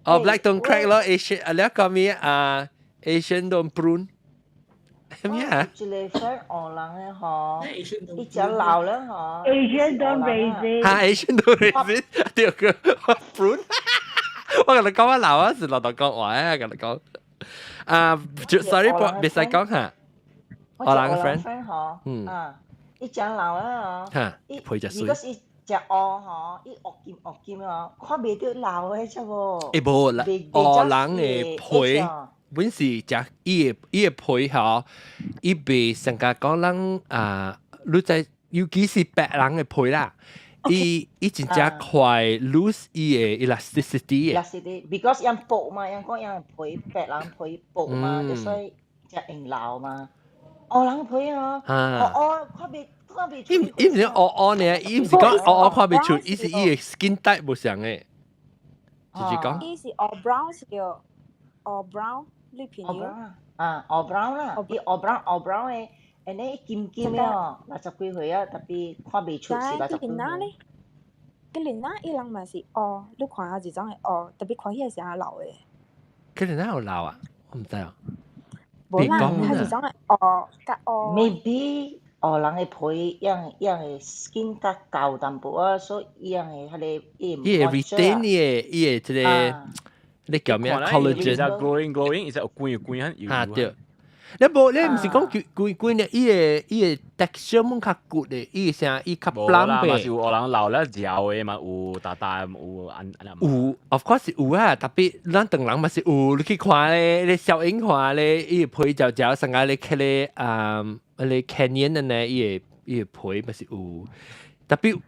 S1: 哦，black don't crack 咯，Asian 啊，你講咩啊？Asian don't prune 咩啊？
S7: 一個 friend 學人的吼，伊食老了吼。
S3: Asian don't raisin。
S1: 哈，Asian don't raisin，對個 prune。我共你講我老啊，是老豆講話啊，共你講。啊，sorry，袂使講嚇。
S7: 我人 friend 吼，啊，伊食老了吼，
S1: 伊皮就
S7: 水。如果是食烏吼，伊烏金烏金哦，看袂著老的啫無。
S1: 欸無啦，烏人的皮本是食伊的皮吼，伊袂上加講人啊，你知尤其是白人的皮啦，伊伊真正快 lose 伊的 elasticity
S7: 的。elasticity，because 𪜶薄嘛，𪜶講𪜶皮白人皮薄嘛，就所以才會老嘛。烏人皮哦，烏烏看袂。
S1: 伊伊毋是烏烏呢，伊毋是講烏烏看袂出，伊是伊的 skin type 無相的，就是講。
S9: 伊是 all brown 是叫 all brown 你朋友？
S7: 啊，all brown 啦，伊 all brown all brown 的，and then 金金的哦，60幾歲啊，特別看袂出是60幾歲。
S9: 咧？吉連娜伊人嘛是烏，你看下一種會烏，特別看起來是較老的。
S1: 吉連娜有老啊？我毋知啊。
S9: 無啦，佢是種會烏，較烏。
S7: Maybe。黑人的皮樣樣的 skin 較厚淡薄啊，所以樣的彼个伊
S1: 伊會 retain 伊的伊的這个，你叫咩 collagen？
S4: Glowing glowing，伊是有光有光很油。
S1: 啊對。你無你毋是講規規規呢？伊的伊的 texture 滿較骨的，伊聲伊較
S4: 無啦，
S1: plump
S4: 嘛是有黑人老了嚼的嘛，有大大有按按。
S1: 有，of course 是有啊，特別咱唐人嘛是有，你去看咧，你小影看咧，伊的皮嚼嚼，上個你去咧啊，你 canyon 的呢，伊的伊的皮嘛是有，特別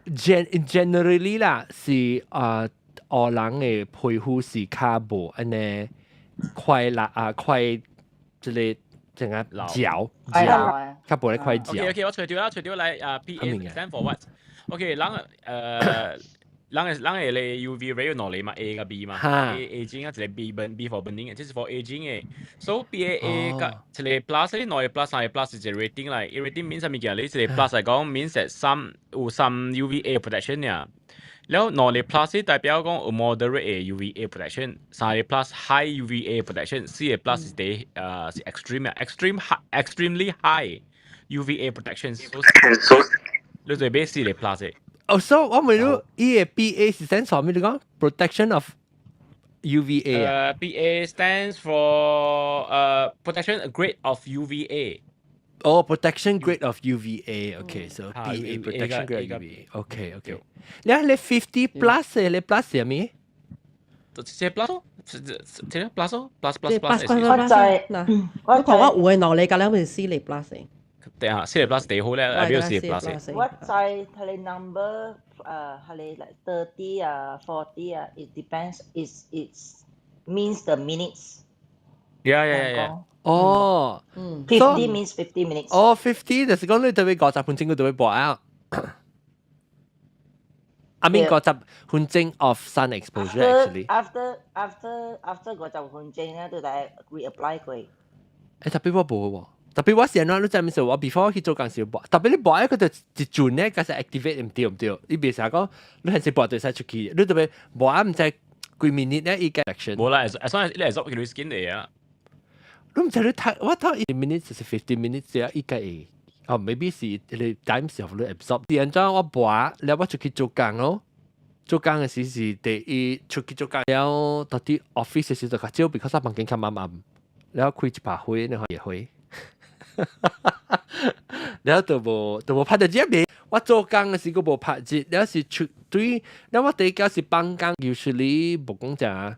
S1: generally 啦，是啊，黑人的皮膚是較無按呢快啦啊快，這个怎個嚼嚼，較無咧快嚼。
S4: OK OK，我揣著啦，揣著來啊，P A stand for what？OK，人人的人的咧 UV ray 有兩個嘛，A 佮 B 嘛，A aging 啊，一个 B burn B for burning 的，這是 for aging 的。So B A A 佮一个 plus，兩个 plus 三个 plus 是一个 rating 來，伊 rating mean 啥物件？你一个 plus 來講，mean 是三有三 UVA protection 爾。了兩个 plus 代表講有 moderate 的 UVA protection，三个 plus high UVA protection，四个 plus 是第是 extreme 啊，extreme high extremely high UVA protection。你就買四个 plus 的。
S1: 哦，所以我問你，伊个 BA 是 stand for 咩？你講 protection of UVA 啊？
S4: BA stands for protection grade of UVA。
S1: 哦，protection grade of UVA，OK，so BA protection grade of UVA，OK OK。你你 50 plus 的，你 plus 係咩？
S4: 這 plus 咯，這這 plus 咯，plus plus
S5: plus。
S7: 我知，
S5: 我講我有的兩个甲了是四个 plus 的。
S4: 對啊，四个 plus 第好咧，代表四个 plus。
S7: 我知彼个 number 彼个 like 30 啊，40 啊，it depends, it's means the minutes。
S4: Yeah.
S1: 哦，
S7: 50 means 50 minutes。
S1: 哦，50就是講你特別50分鐘，佢就會播啊。I mean 50分鐘 of sun exposure actually。
S7: After 50分鐘咧，就來 reapply 過。
S1: 欸，特別我無喎，特別我是按怎你知毋是？我 before 去做工時播，特別你播一個就一陣咧，開始 activate 毋對毋對？你別成講你還是播就使出去，你特別播啊毋知幾 minute 咧，伊個 action。
S4: 無啦，as long as 你 absorb 佢 skin 嚟啊。
S1: 你毋知你睇我睇一 minute 就是 50 minutes 啫，伊個會哦，maybe 是你 time 時候你 absorb。是按怎我播了我出去做工咯。做工的時是第一出去做工了，到佇 office 的時就較少，because 房間較暗暗，了開一把火，然後也火，了就無就無拍著熱未。我做工的時閣無拍熱，了是出對，了我第一個是放工，usually 無講誠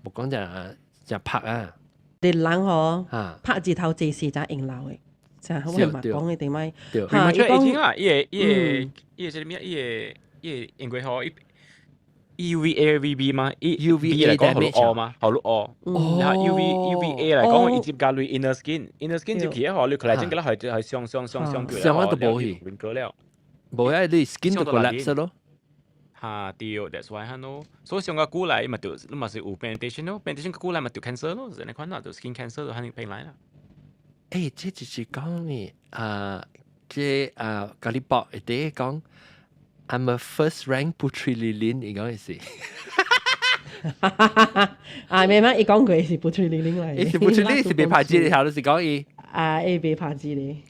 S1: 無講誠誠拍啊。
S5: 你人吼拍日頭濟時才用老的，就我嘛講的對咪？
S1: 對。
S4: 嚇，伊講啊，伊個伊個伊個啥物伊个伊個因為吼伊。UVA VB 嘛
S1: ，UVA
S4: 來講予你烏嘛，予你烏。然後 UVA 來講，伊接加類 inner skin，inner skin 接起來，你佢來整個啦，係係上上上上
S1: 上啊都無去，
S4: 了。
S1: 無啊，你 skin 就 collapse 咯。
S4: 嚇對，that's why 哈咯。所以上個久來嘛就你嘛是有 pigmentation 咯，pigmentation 個久來嘛就 cancer 咯，就按呢款啦，就 skin cancer 就肯定變來啦。
S1: 欸，這就是講呢，啊，這啊，甲你報會得講。I'm a first rank Putri Lilin，伊講的是。
S5: 啊，咩咩？伊講過是 Putri Lilin 來。
S1: 伊是 Putri Lilin 是袂拍字的，頭就是講伊。
S5: 啊，伊袂拍字的。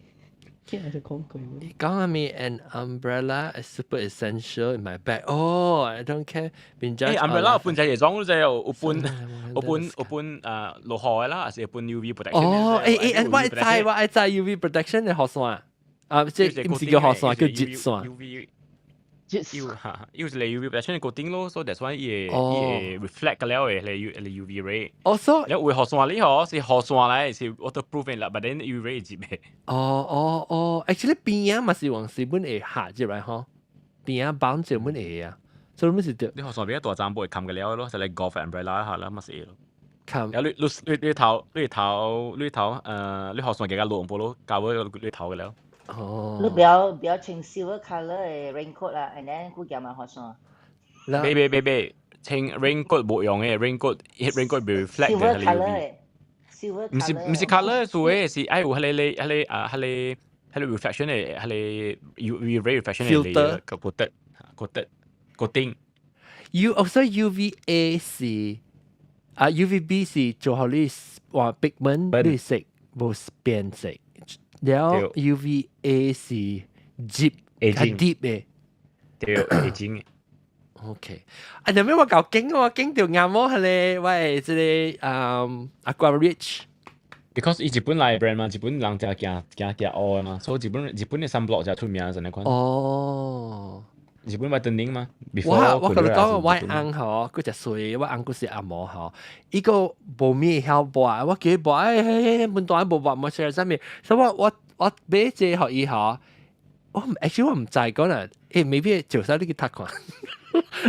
S5: 聽就講過。
S1: 伊講阿咪 an umbrella is super essential in my bag. Oh, I don't care. 變咗。
S4: 欸，umbrella 有分隻種，就有分有分有分啊落雨的啦，還是有分 UV protection。
S1: 哦，欸欸，我會知我會知 UV protection 的雨傘啊，這毋是叫雨傘，叫熱傘。
S4: 有哈，有一個 UV protection 嘅 coating 咯，所以 that's why 伊會伊會 reflect 個了的，嚟 U 嚟 UV ray。
S1: 哦，所
S4: 以有雨傘你嗬是雨傘來是 waterproof 的啦，but then UV ray 入的。
S1: 哦哦哦，actually 邊仔嘛是往時本會下入來吼，邊仔綁住本會啊，所以咪是對。
S4: 你雨傘比較大張會冚個了咯，就嚟 golf umbrella 下啦，嘛是會咯。
S1: 冚。
S4: 然後你你你頭你頭你頭你雨傘加個落波咯，cover 你頭個了。
S1: 哦。
S7: 你不要不要穿 silver colour 的 raincoat 啦，and then 佢夾埋雨傘。
S4: 別別別別，穿 raincoat 無用的，raincoat raincoat 會 reflect
S7: 嘅 silver colour
S4: 毋是毋是 colour 數的，是愛有彼個彼個啊彼個彼個 reflection 的，彼個 UV ray reflection 的
S1: filter
S4: 個 coated coated coating。
S1: U 哦，所以 UVA 是啊 UVB 是做予你話 pigment 綠色無變色。了 UVA 是 deep 較 deep 嘅，
S4: 對，aging。
S1: OK，啊，後尾我搞驚我驚到眼毛係咧，喂，這個Aqua Rich。
S4: Because 伊日本來 brand 嘛，日本人就驚驚驚烏嘛，所以日本嘅 sunblock 就出名，就呢款。日本 whitening 嘛。
S1: 我跟你講，我翁吼，佢隻水，我翁佢是阿毛吼，伊個無咩曉抹，我叫伊抹，哎嘿，本大無抹，冇事啥物，所以我買這個予伊吼，我 actually 我毋知講啦，maybe 就使你去讀看。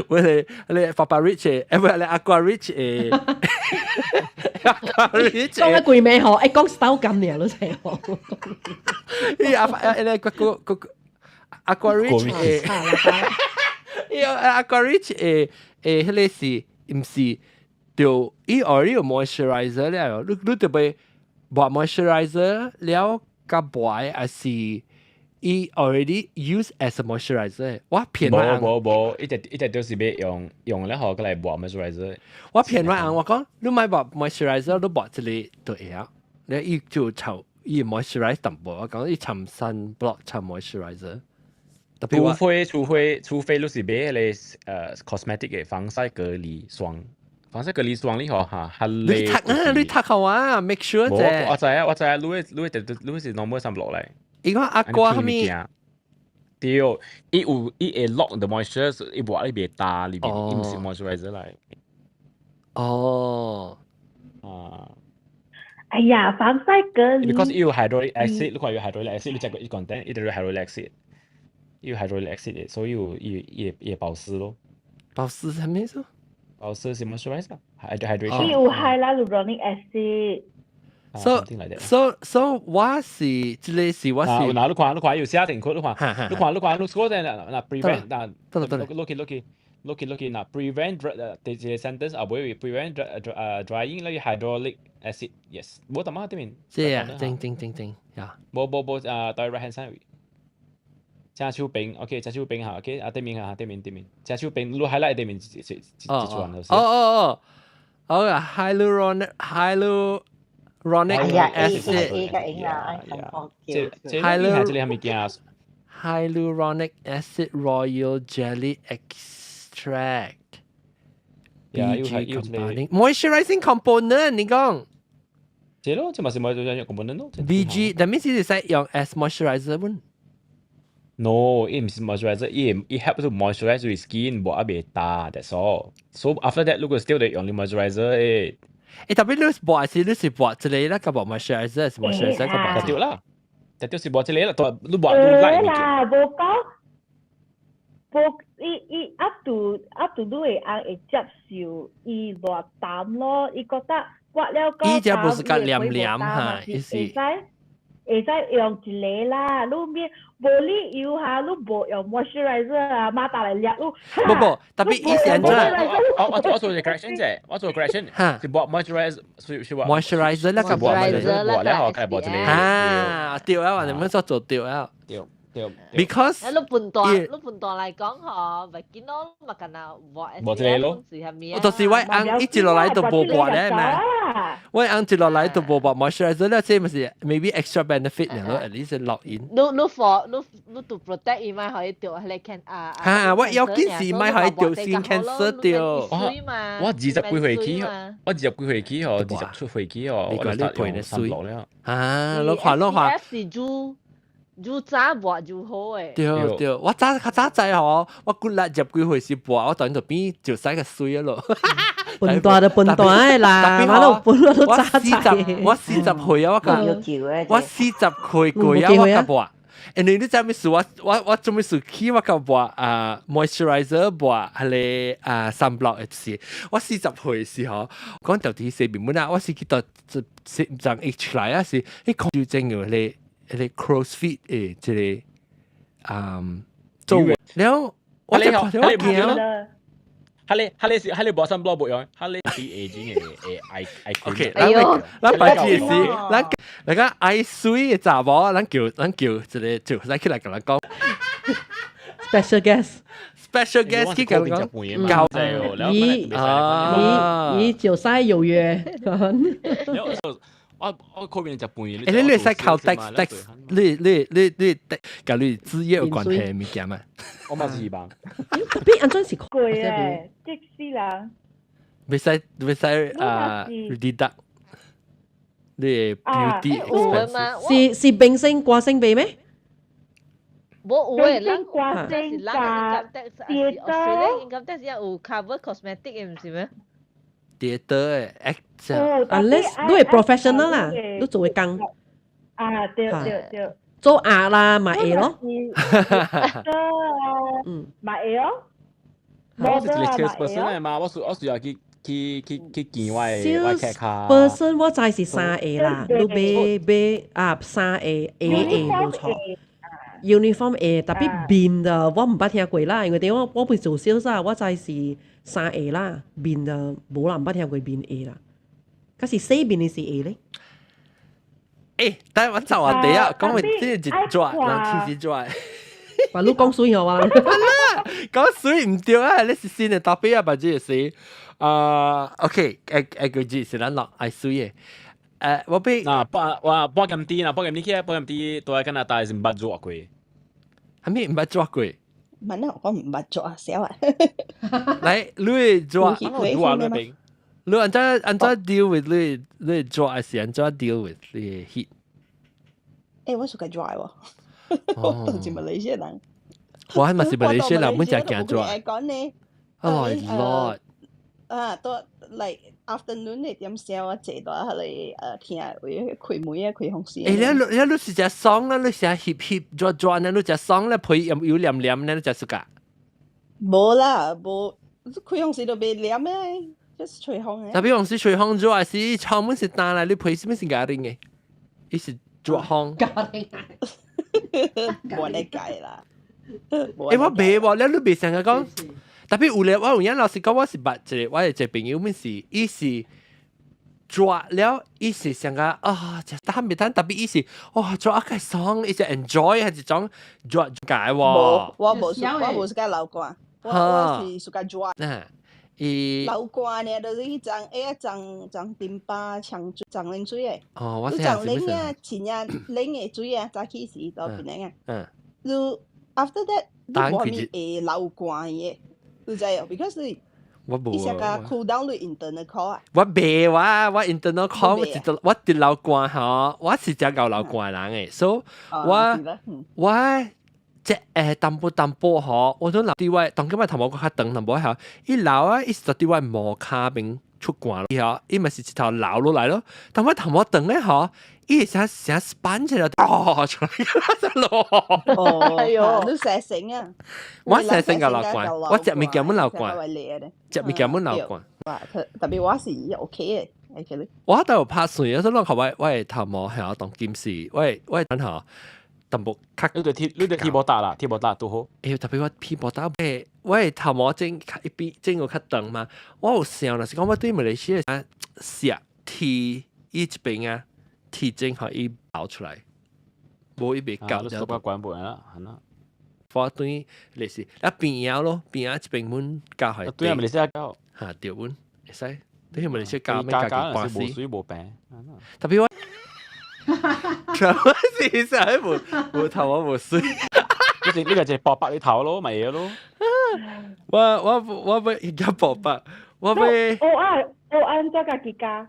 S1: 我係你 PappaRich 誒，唔係你 Aqua Rich 誒，Aqua Rich
S5: 講一句咩嗬？講手感爾都成嗬。
S1: 伊阿阿你個個個 Aqua Rich 誒，伊 Aqua Rich 誒，彼个是毋是就伊 already 有 moisturizer 了，你特別抹 moisturizer 了，佮抹還是？伊 already use as a moisturizer，我騙我
S4: 無無無，伊隻伊隻就是欲用用了後，閣來抹 moisturizer。
S1: 我騙我翁，我講你莫抹 moisturizer，你抹這個就會啊。你伊就搽伊 moisturize 淡薄，我講伊搽 sunblock 搽 moisturizer。
S4: 除非你是買彼個cosmetic 嘅防曬隔離霜，防曬隔離霜你嗬嚇，係
S1: 你讀啊，你讀好啊，make sure 啫。
S4: 我知啊，我知啊，你是 normal sunblock 嚟。
S1: 伊講阿瓜啥物？
S4: 對，伊有伊會 lock the moisture，伊抹你袂焦裏面，伊毋是 moisturizer 嚟。啊。
S3: 哎呀，防曬隔離。
S4: Because 伊有 hyaluronic acid，你看有 hyaluronic acid，你食過伊 content，伊就有 hyaluronic acid，伊有 hyaluronic acid 的，所以有伊伊伊會保濕咯。
S1: 保濕啥物意思？
S4: 保濕是 moisturizer，hydration。
S3: 伊有 hyaluronic acid。
S1: So 我是這個是我是。
S4: 嗱，你看你看有寫定佢，你看你看你看你嗰陣嗱嗱 prevent 嗱，
S1: 得得得
S4: ，look look look look 嗱 prevent 第一個 sentence 後尾 prevent drying 咧 hyaluronic acid，yes，無得嘛對面。
S1: 這啊，正正正正，呀。
S4: 無無無啊，對 right hand side。正手邊，OK，正手邊嚇，OK，啊對面嚇，對面對面，正手邊，你 highlight 對面一一一一串就是。
S1: 哦哦哦，好啊，hyaluronic hyaluronic acid。
S4: 這這個物件。
S1: Hyaluronic acid royal jelly extract。BG compounding moisturizing component 你講。
S4: 這咯，這嘛是 moisturizing component 咯。
S1: BG，但係是使用 as moisturizer 本。
S4: No，伊毋是 moisturizer，伊 help to moisturize your skin，無啊袂焦，that's all。So after that，如果 still 得用你 moisturizer 誒。
S1: 特別你抹是你是抹這個啦，佮抹 moisturizer 是 moisturizer 佮抹。
S4: 對啦，對是抹這個啦，你抹你 light
S3: 啦，無講，無伊伊 up to 你會翁會接受伊偌淡咯，伊覺得抹了
S1: 伊這不是較黏黏哈，伊是。
S3: 會使用一個啦，你免無理由哈，你無用 moisturizer 啊，馬達來掠你。
S1: 無無，特別伊是按怎？
S4: 我做個 correction 啫，我做 correction，是抹 moisturizer，是抹
S1: moisturizer 那個
S4: moisturizer 抹了後，開抹一個。
S1: 啊，對啊，你們說做對啊。
S4: 對。對。
S1: Because
S8: 你判斷，你判斷來講嗬，咪見到咪近啊，抹
S4: 抹這個咯。
S1: 我就是我翁一直落來都無抹咧嘛。我翁一落來都無抹 moisturizer 咧，這咪是 maybe extra benefit 咯，at least 落 in。
S8: 你你 for 你你 to protect 伊咪可以掉彼個 can 啊。
S1: 嚇！我要緊是咪可以掉 skin cancer 掉。
S4: 我20幾歲起，我20幾歲起哦，27歲起哦，我就用三落了。
S1: 啊！你看你看。
S8: 是煮。愈早抹愈好誒。
S1: 對對，我早較早知吼，我骨力10幾歲時抹，我當然就變就使個水咯。
S5: 笨蛋就笨蛋的啦，我都本我都早
S1: 知。我40歲啊，我講，我40歲過啊，我較抹。因為你知咩事？我做咩事起我較抹啊 moisturizer 抹彼個啊 sunblock 的時，我40歲時候講到底洗面本啊，我是去到這這一出來啊是，彼空就真有彼個 crow's feet 的這個做了，我就看到我驚。
S4: 彼個是彼個無 sunblock 無用，彼個 anti aging 的的 eye eye
S1: OK，咱咱白痴是，咱那個愛媠的查某，咱叫一個就咱起來共咱講。
S5: Special guest。
S1: Special guest 去共咱講。教
S5: 伊伊伊就使有約。
S4: 我嗰邊就半。
S1: 誒，你會使扣 tax tax，你佮你職業有關係的物件嘛？
S4: 我嘛是希望。
S5: Tapi 按怎是
S3: 貴誒，激死人！
S1: 袂使啊，deduct 你的 beauty expenses。
S5: 是明星歌星賣咩？
S6: 無有誒，
S3: 咱歌星
S6: 加 Australian income tax 有 cover cosmetic 的，毋是咩？
S1: theatre 的 actor。
S5: Unless 你係 professional 啦，你做的工。
S3: 啊，對對對。
S5: 做鴨啦，嘛會咯。
S3: 嘛會哦。
S4: 我是一個 salesperson 來嘛，我需要去見我的客卡。
S5: person 我知是三個啦，你買買啊三個 A A 無錯。uniform 會，tapi 面的我毋捌聽過啦，因為點我我不是做 sales 啊，我知是三個啦，面的無人捌聽過面會啦。可是洗面的是會咧。
S1: 誒，等我走啊，第一講話這一轉，人天時轉。
S5: 話你講水好啊？
S1: 講水毋對啊，你是新的 topic 啊，或者是啊，OK，下個字是咱落愛水的。我俾
S4: 嗱，半我半咁啲啦，半咁啲起，半咁啲都喺加拿大是毋捌做過。
S1: 係咪毋捌做過？
S10: 問啊，我毋捌做啊，少啊。
S1: 來，你會做？
S4: 做啊，你邊？
S1: 你按怎 deal with 你做，還是按怎 deal with 你 heat？
S10: 誒，我屬較 dry 喎，我當是馬來西亞人。
S1: 我係咪是馬來西亞人？本就驚 dry。
S10: 講呢
S1: ？Oh Lord！
S10: 啊，都 like afternoon 你點燒啊？坐到係聽會開門啊，開風扇。
S1: 誒，你是食爽啦，你食翕翕轉轉咧，你食爽咧，皮又又黏黏咧，你食 suka？
S10: 無啦，無開風扇都袂黏咩，就是吹風嘅。
S1: Tapi 風扇吹風咗，還是窗門是單來，你皮是咩是家庭嘅？伊是熱風。
S10: 家庭。無理解啦。
S1: 誒，我袂喎，你袂成日講。Tapi 有咧，我有影老實講，我是捌一個，我有一個朋友，面是伊是熱了，伊是上個啊，食膽袂當，tapi 伊是哇熱啊個爽，伊是 enjoy 係一種熱解喎。
S10: 無，我無是較流汗，我是屬較熱。
S1: 啊，伊
S10: 流汗呢，就是彼陣哎種種丁巴長長冷水的。
S1: 哦，我
S10: 你長冷啊，真正冷的水啊，早起時到邊個啊？
S1: 嗯。
S10: 你 after that，你無咪會流汗的。你知哦？Because 你
S1: 我無。
S10: 伊成個 cool down 你 internal call 啊。
S1: 我袂我 internal call 我一我直流汗吼，我是真𠢕流汗人的，所以我我這淡薄淡薄吼，我都留佇我當今日頭毛閣較長淡薄吼，伊流啊，伊是佇我毛跤邊出汗咯，伊嘛是一頭流落來咯。但我頭毛長咧吼，伊會成成 sponge 來哦出來，落。
S10: 哦，哎喲，你洗身啊？
S1: 我洗身𠢕流汗，我食物件滿流汗，食物件滿流汗。
S10: 哇， Tapi 我是 OK 的，actually。
S1: 我都有拍水，我說我的頭毛係當今時，我的吼淡薄較。
S4: 你對鐵無打啦，鐵無打拄好。
S1: 欸， Tapi 我皮無打，我的頭毛整較一邊整個較長嘛，我有想，就是講我對馬來西亞石鐵伊這邊啊，鐵整予伊流出來，無伊袂夠。
S4: 你手把關門啦，係啦。
S1: 我對類似啊邊仔咯，邊仔這邊阮教係。
S4: 對啊，馬來西亞教。
S1: 嚇對，阮會使。對馬來西亞教咩教教
S4: 關死。無水無病。
S1: Tapi 我。全部是啥？無無頭我無水。
S4: 呢個就係薄白你頭咯，咪嘢咯。
S1: 我欲而家薄白，我欲。
S3: 我啊，我按怎家己加？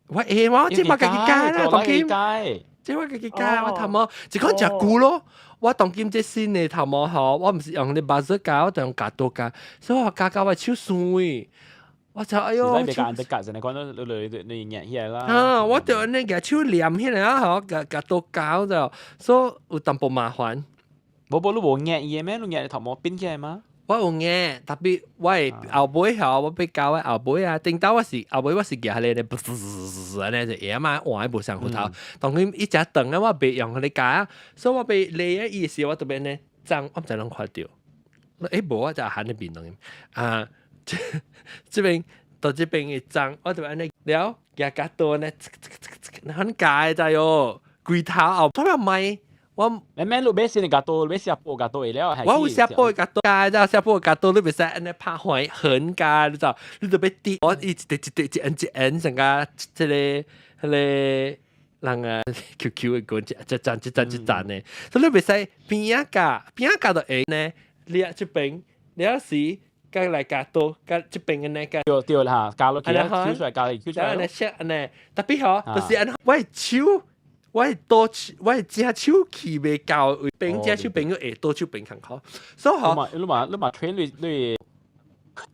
S1: 我會我這嘛家己加啦，當今。這我家己加，我頭毛就講食久咯。我當今這新的頭毛吼，我毋是用咧把子加，我就用鉸刀鉸，所以我鉸到我手酸。我就哎喲，
S4: 你別夾，別夾，成日講到你你熱起來啦。
S1: 啊！我就按呢舉手黏起來啊，吼，鉸鉸刀鉸就，所以有淡薄麻煩。
S4: 無無，你無熱伊的咩？你熱你頭毛變起來嗎？
S1: 我有熱，tapi 我會後尾吼，我欲鉸我後尾啊，頂到我是後尾我是舉彼個咧，按呢就會嘛，換無相骨頭。當佢一隻長啊，我袂用彼個鉸啊，所以我欲理的意思，我特別呢髒，我毋知攏看著。欸，無我就行咧邊當啊。這邊到這邊的髒，我就按呢了，舉鉸刀呢，很鉸的知喲，規頭後，做咩賣？我
S4: 你咩你買先加多，買下波加多了。
S1: 我有下波加多，加，下波加多，你袂使按呢拍橫橫加，你知？你就欲滴，我一滴一滴一按一按，成個這個彼個人啊 QQ 的棍，一一層一層一層的，所以你袂使邊仔加，邊仔加就會呢，你啊這邊，你啊是。加來加多，加這邊的呢加。
S4: 對對啦，加落去，抽出來加嚟，抽出來。
S1: 按呢寫按呢，特別吼，就是按我的手。我的左手，我的正手氣袂夠，邊正手邊個下左手邊較好，所以吼，
S4: 你嘛 train 你你，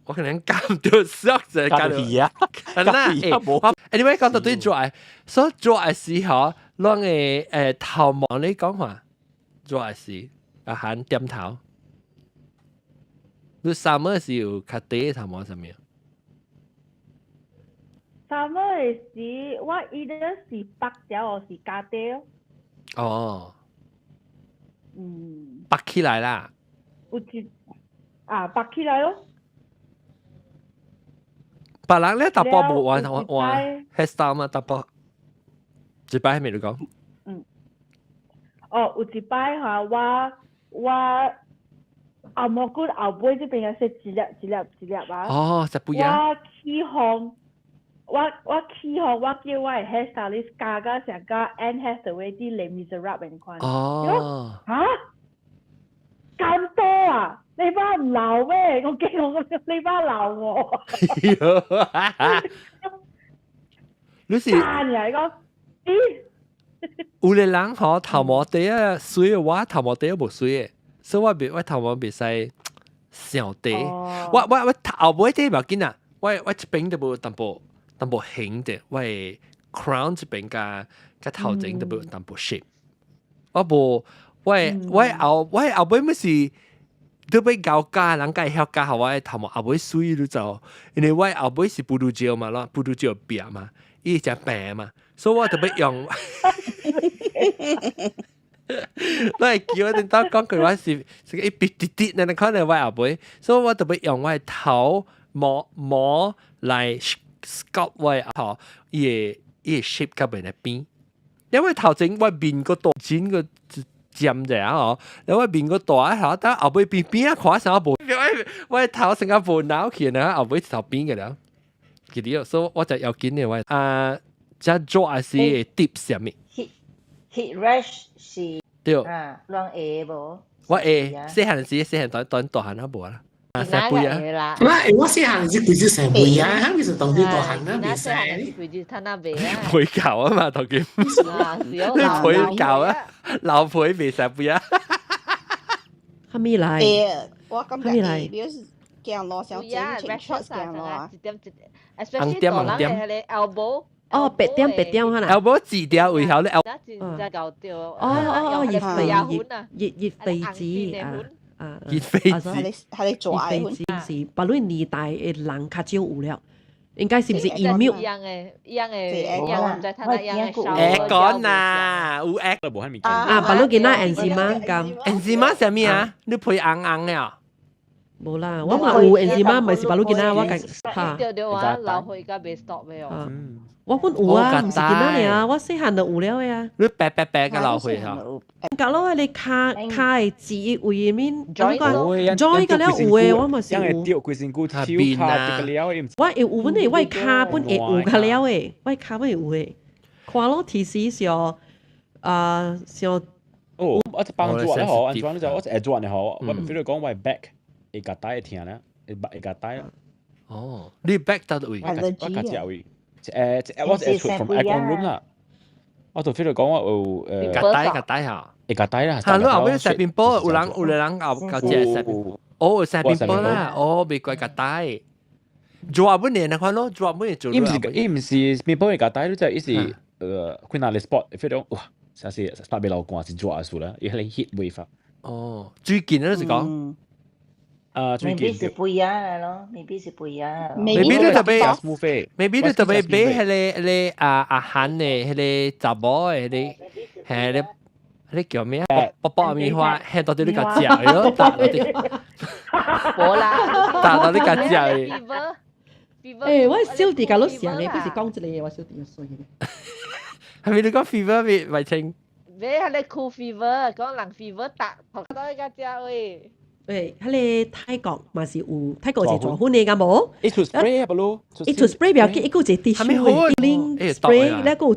S1: 我可能夾唔到手就
S4: 夾到魚啊，
S1: 那欸，anyway 講到對熱，所以熱的時候，攏會頭毛你講話，熱的時啊喊點頭，你 summer 時有較短頭毛啥物？
S3: Summer 的時，我 either 是白條，或是加短。
S1: 哦。
S3: 嗯。
S1: 白起來啦。
S3: 有一啊，白起來咯。
S1: 別人咧淡薄無換換 hairstyle 嘛，淡薄。一擺係咪你講？
S3: 嗯。哦，有一擺哈，我後毛骨後尾這邊有說一粒一粒一粒啊。
S1: 哦，食不啊。
S3: 我起風。我起予我叫我的 hairstylist 加甲成甲 Anne Hathaway 佇 Les Misérables 的款。
S1: 哦。
S3: 哈？咁多啊？你把唔鬧咩？我驚我你把鬧我。
S1: 你是？
S3: 讚呀！你講，咦？
S1: 有個人吼頭毛短啊，水我頭毛短無水的，所以我袂我頭毛袂使上短。我頭尾短無要緊啊，我這邊都無淡薄。淡薄形的，我的 crown 這邊佮佮頭前都無淡薄 shape。我無，我的後尾物是都欲𠢕鉸，人家會曉鉸予我的頭毛後尾媠你知無？因為我的後尾是布魯蕉嘛，咯，布魯蕉壁嘛，伊誠平嘛，所以我特別用。你會記我頂當講句話是是一筆滴滴，那你可能我後尾，所以我特別用我的頭毛毛來 sculpt 我的頭，伊的 shape 較袂來變。因為頭前我面個大剪個尖者吼，因為面個大吼，但後尾變變啊看啥無，我的頭成個無腦去呢，後尾頭變個了。記得，所以我就要緊的我啊，這做還是 tips 啥物
S7: ？Heat rash 是
S1: 對
S7: 啊，攏會無？
S1: 我會細漢時細漢短短大漢都無啦。啊，生肥
S6: 啊！
S2: 我我細漢時規隻生肥啊，哈，其實當啲大漢啊，袂使。
S6: 規隻攤那袂啊。
S1: 皮球啊嘛，頭先。你皮球啊，老皮袂使肥啊。
S11: 哈咪來？
S10: 我感覺會，比如是行路上前穿 shorts 行路啊。
S1: 紅點紅點。
S6: elbow。
S11: 哦，白點白點可能。
S1: elbow 字條為何咧？
S11: 哦哦哦，熱痱熱熱熱痱子啊！啊，
S1: 熱痱子，
S10: 係你做
S11: 熱痱子是，不論年代的人較少有了，應該是毋是 immune？
S6: 一樣的，一樣的，一樣，毋知睇下一樣的。
S1: 會講啊，有會。
S11: 啊，不論囡仔 eczema 咁
S1: ，eczema 啥物啊？你皮紅紅的啊？
S11: 無啦，我嘛有 eczema，毋是別論囡仔，我家嚇。
S6: 對對啊，老歲甲袂 stop 的哦。
S11: 我本有啊，毋是囡仔爾，我細漢就有了的啊。
S1: 你白白白個老歲嚇？
S11: 隔落你跤跤的舌位面，怎講？join 個了有的，我嘛是有。
S4: 掉規身軀手跤個了，
S11: 我會有，本來我跤本會有個了的，我跤本會有的。看落提示上，啊上。
S4: 哦，我幫助咧嗬，安怎你就我會轉咧嗬，我比如講我 back 會夾帶會疼咧，會會夾帶啦。
S1: 哦，你 back 佗位？
S4: 我夾隻位。我是出 from aircon room 啦。我就 feel 到講我有
S1: 夾帶夾帶嚇，
S4: 會夾帶啦。
S1: 嚇，你後尾食麵包，有人後夾隻食麵，哦，食麵包啦，哦，袂怪夾帶。做本年那款咯，做本做。
S4: 伊毋是麵包會夾帶，你就伊是佢哪裡 spot feel 到哇，啥是特別流汗是熱數啦，伊彼個 heat wave 啊。
S1: 哦，最近咧是講。
S4: 啊，最近
S7: 未必是肥仔咯，未必是肥仔。
S1: 未必你特別，未必你特別買彼個彼個啊阿韓的彼個查某的彼個，彼個彼個叫咩啊？爆爆米花，彼到底你共食的咯？打到底。
S6: 無啦，
S1: 打到你共食的。
S11: 欸，我小弟共你想的，不是講這個，我小弟衰的。
S1: 係咪你講 fever 未未清？
S6: 咩係你 cool fever，講人 fever 達，頭到一個只喂。
S11: 喂，彼個泰國嘛是有，泰國是大粉的敢無？
S4: 伊出 spray 啊，不咯？
S11: 伊出 spray 不要緊，伊閣有一個 tissue 的，拎 spray，咧閣有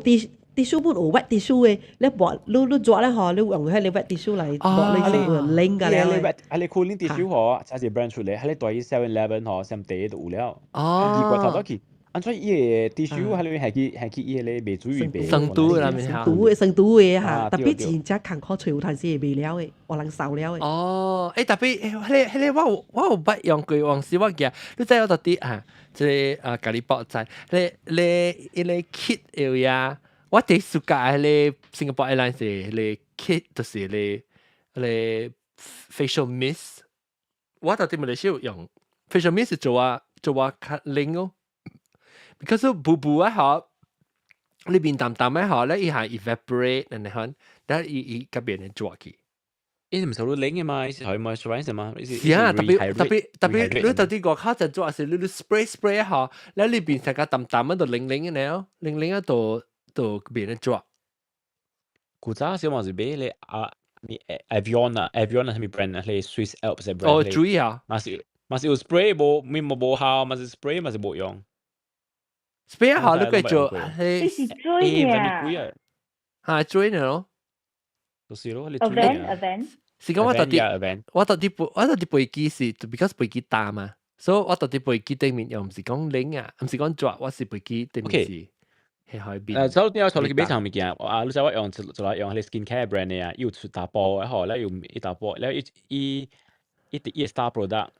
S11: tissue 本有 wet tissue 的，你抹你你抓咧吼，你用彼個 wet tissue 來抹你是會冷㗎咧。
S4: 啊，你 cooling tissue 吼，才是 brand 出來，彼個大 7-Eleven 吼，上地都有了。
S1: 哦。
S4: 異國頭到去。安怎伊個 tissue 彼個係去係去伊個咧賣水賣。
S1: 成都啦，
S11: 成都的成都的哈，特別真正艱苦揣有趁時會賣了的，有人收了的。
S1: 哦，欸，特別彼個我有捌用過，往時我記，你知我到底啊，這個啊，共你報知，你你彼個 kit 有呀？我第暑假彼個 Singapore Airlines 的彼個 kit 就是彼個 facial mist，我到底馬來西亞用 facial mist 做啊做啊較冷哦。because 布布啊吼，你面淡淡的吼，咧伊係 evaporate，然後但伊伊甲變成做去。
S4: 伊毋是你冷的嘛？伊是可以 moisturize 嘛？
S1: 是啊，特別特別特別，你到底外口就做是你你 spray spray 吼，咧裏邊成個淡淡的就冷冷的了，冷冷啊就就變成做。
S4: 古早時我是買咧啊，Evian 啊，Evian 係咩 brand 啊？係 Swiss Alps 嘅 brand。
S1: 哦，水啊，
S4: 嘛是嘛是有 spray 無，咪無無效，嘛是 spray 嘛是無用。
S1: spray 好，你可以做。
S3: 這是水啊！
S1: 嚇，水呢咯，
S4: 就是咯，你
S3: Avene Avene。
S1: 是講我到底，我到底我到底飛機是，because 飛機大嘛，所以我到底飛機頂面又毋是講冷啊，毋是講熱，我是飛機頂面是喺海邊。
S4: 所以我坐你去買場物件，啊，你知我用就來用彼個 skin care brand 的啊，伊有出大包的吼，了有一大包，了伊伊伊伊 star product，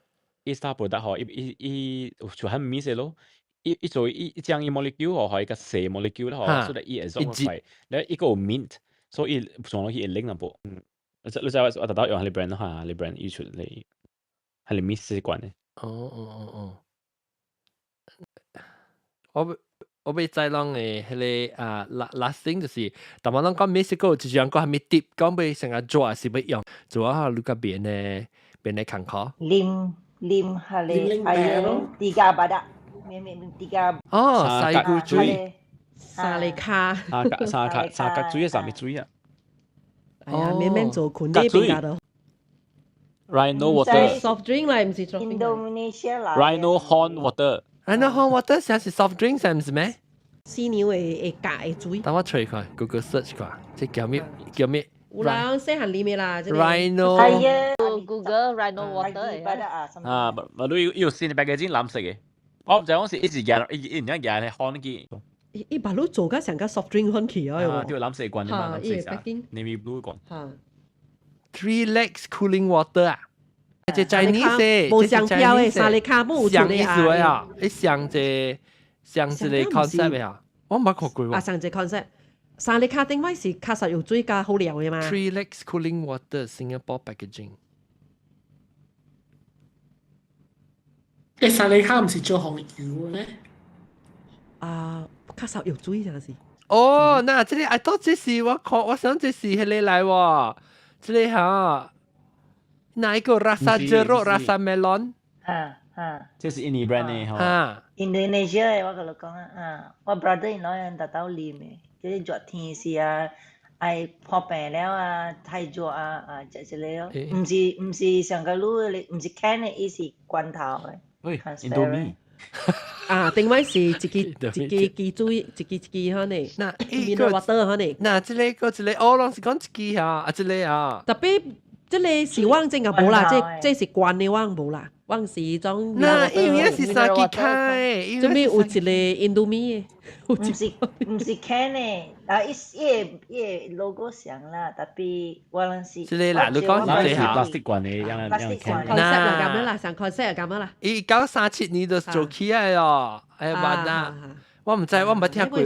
S4: 伊 star product 吼，伊伊伊有出很明顯咯。伊伊做伊伊將伊 molecule 吼，予伊較細 molecule 吼，所以伊會爽快。了伊閣有 mint，所以伊上落去會冷淡薄。嗯，你知你知我我特登用彼個 brand 哈，彼個 brand 伊出嚟，彼個 mist 罐的。
S1: 哦哦哦哦。我我欲知攏的彼個啊，last thing 就是，逐擺攏講 Mexico 就是講啥物 tip，講欲成個做是欲用，做啊你較免的免的艱苦。
S7: 啉啉彼個 air tiga badak。
S1: 哦，西菇水，
S11: 沙利卡，
S4: 沙格沙格沙格水啊，啥物水啊？
S11: 哎呀，免免做困呢邊架都。
S4: Rhino water。
S11: soft drink 嚟，毋是 soft drink。
S7: Indonesia 來。
S4: Rhino horn water。
S1: Rhino horn water 啥是 soft drink 是毋是咩？
S11: 犀牛的的角的水。
S1: 等我揣看，Google search 看，這叫咩？叫咩？
S11: 有人細漢啉的啦，這個。
S1: Rhino。
S7: 係啊
S6: ，Google Rhino water。
S4: 啊，無你有新的 packaging 藍色的。我毋知講是一直夾，一一然間夾咧看去。
S11: 伊伊把你做甲成個 soft drink 款去啊！
S4: 對，藍色罐的嘛，藍色 navy blue 罐。
S11: 嚇。
S1: Three Legs Cooling Water 啊，這 Chinese
S11: 無上標的，沙利卡姆
S1: 上意思的啊，伊上這上這個 concept 啊，我毋捌看過喎。
S11: 啊，上這 concept，沙利卡頂擺是確實有水加好料的嘛。
S1: Three Legs Cooling Water Singapore packaging。
S2: 欸，沙利卡毋是做紅油的咩？
S11: 啊，較少有水啥是？
S1: 哦，那這個 I thought 這是我看，我想這是彼個來喎，這個哈，哪一個 rasa jeruk rasa melon？
S7: 啊啊，
S4: 這是印尼 brand 的吼。
S1: 啊
S7: ，Indonesia 的我共你講啊，啊，我 brother in law 𪜶特兜啉的，這個熱天時啊，愛破病了啊，太熱啊，啊，食這個咯，毋是毋是上個你，毋是 can 的，伊是罐頭的。
S4: 喂，Indomie。
S11: 啊，頂擺是一支一支支水，一支一支可能。
S1: 那
S11: mineral water 可能。
S1: 那這個個這個，哦，攏是講一支哈，啊，這個啊。
S11: 特別這個是我真個無啦，這這是罐的我無啦，我是種。
S1: 那因為是三支開，
S11: 這邊有一個 Indomie 的。
S7: 毋是毋是 can 的，啊，伊伊個伊個 logo 像啦，特別我攏是。
S1: 這個啦，你講是這
S4: 下。plastic 罐的，樣樣 can。
S11: concept 就咁樣啦，上 concept 就咁樣啦。
S1: 伊1937年就做起來咯，哎，萬啊！我毋知，我毋捌聽過。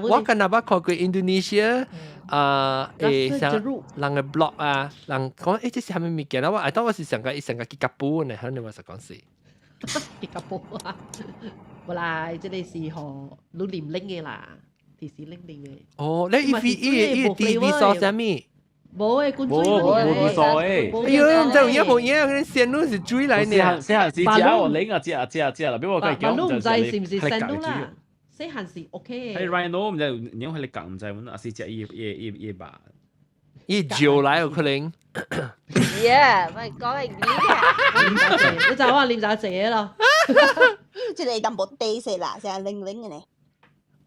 S1: 我敢若捌看過 Indonesia 啊，欸，像人的 blog 啊，人講欸，這是啥物物件啊？我 I thought 我是上個伊上個去甲布呢，可能我是講是。
S11: 去甲布啊！無啦，這個是予你啉冷的啦，就是冷冷的。
S1: 哦，你伊伊伊伊味素啥物？
S11: 無誒，滾水
S4: 無無味素的。
S1: 哎呦，毋知有影無影，鮮乳是水來呢。
S4: 細漢時食我冷啊，食食食啦，比我計
S11: 叫。你毋知是毋是鮮乳啦？細漢是 OK 的。
S4: 係 Rhino 毋知，你彼個講毋知，阮也是食伊伊伊伊肉。
S1: 伊招來有可能。
S8: Yeah，咪講係
S11: 你就話啉就謝咯。
S10: 這個淡薄 taste 啦，成零零嘅呢。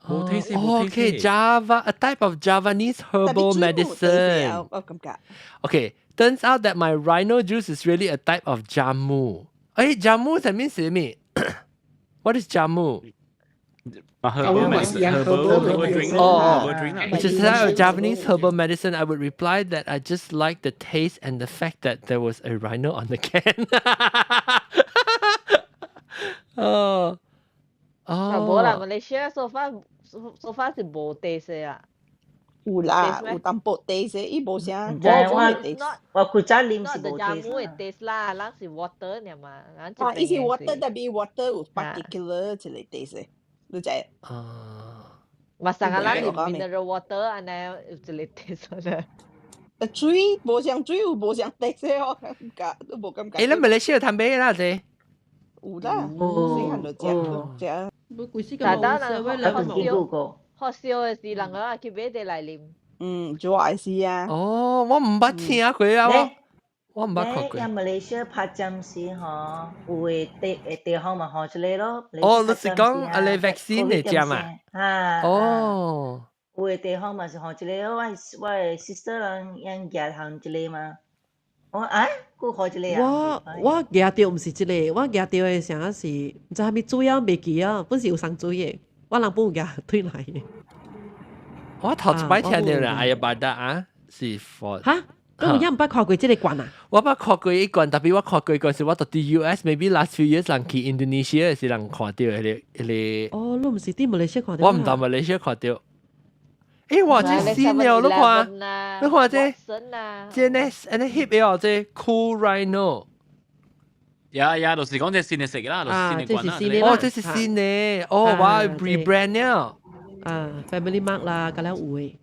S4: 冇 taste 冇
S1: Okay, Java, a type of Javanese herbal medicine.
S10: 我感覺。
S1: Okay, turns out that my rhino juice is really a type of jamu. 誒，jamu 係咩什麼？What is jamu?
S4: Herbal medicine, herbal drink.
S1: Oh,
S4: herbal drink.
S1: Which is a type of Javanese herbal medicine. I would reply that I just like the taste and the fact that there was a rhino on the can. 哦哦，
S6: 無啦，馬來西亞 so far so far 是無 taste 啦。
S10: 有啦，有淡薄 taste，伊無啥。
S7: 唔知我我古早啉是無
S6: taste。jamu 的 taste 啦，咱是 water 爾嘛。
S10: 啊，伊是 water，特別 water 有 particular 一個 taste，你知？
S1: 啊。
S6: 嘛，上個咱是 mineral water，按呢有一個 taste 咧。
S10: 水無像水有無像 taste 哦，感覺都無感覺。
S1: 誒，你馬來西亞談咩啦？這？
S10: 有啦，細漢就食食。
S6: 但當人學燒學燒的時，人個去買啲來啉。
S10: 嗯，就愛是啊。
S1: 哦，我毋捌聽過啊，我毋捌看過。
S7: 喺馬來西亞拍針時吼，有的地的地方嘛予一個咯。
S1: 哦，你是講啊，你 vaccine 的針啊？
S7: 啊。
S1: 哦。
S7: 有的地方嘛是予一個，我的 sister 人𪜶舉行一個嘛。我啊，閣予一個
S11: 啊！我舉著毋是這個，我舉著的啥是毋知啥物水啊，袂記啊，本是有送水的，我人本有舉退來的。
S1: 我頭一擺聽著啦，哎呀，巴達啊，是 for
S11: 哈？你有影毋捌看過這個罐啊？
S1: 我捌看過一罐，特別我看過一罐是我到佇 US，maybe last few years 人去 Indonesia 是人看著彼個彼個。
S11: 哦，你毋是佇馬來西亞看著？
S1: 我毋佇馬來西亞看著。欸，哇！這新了，你看，你看這，這呢，按呢翕的哦，這 Cool Rhino。
S4: 呀呀，就是講這新的色啦，就是新的罐啦。
S1: 哦，這是新的，哦，哇，rebrand 了。
S11: 啊，Family Mart 啦，佮了有的。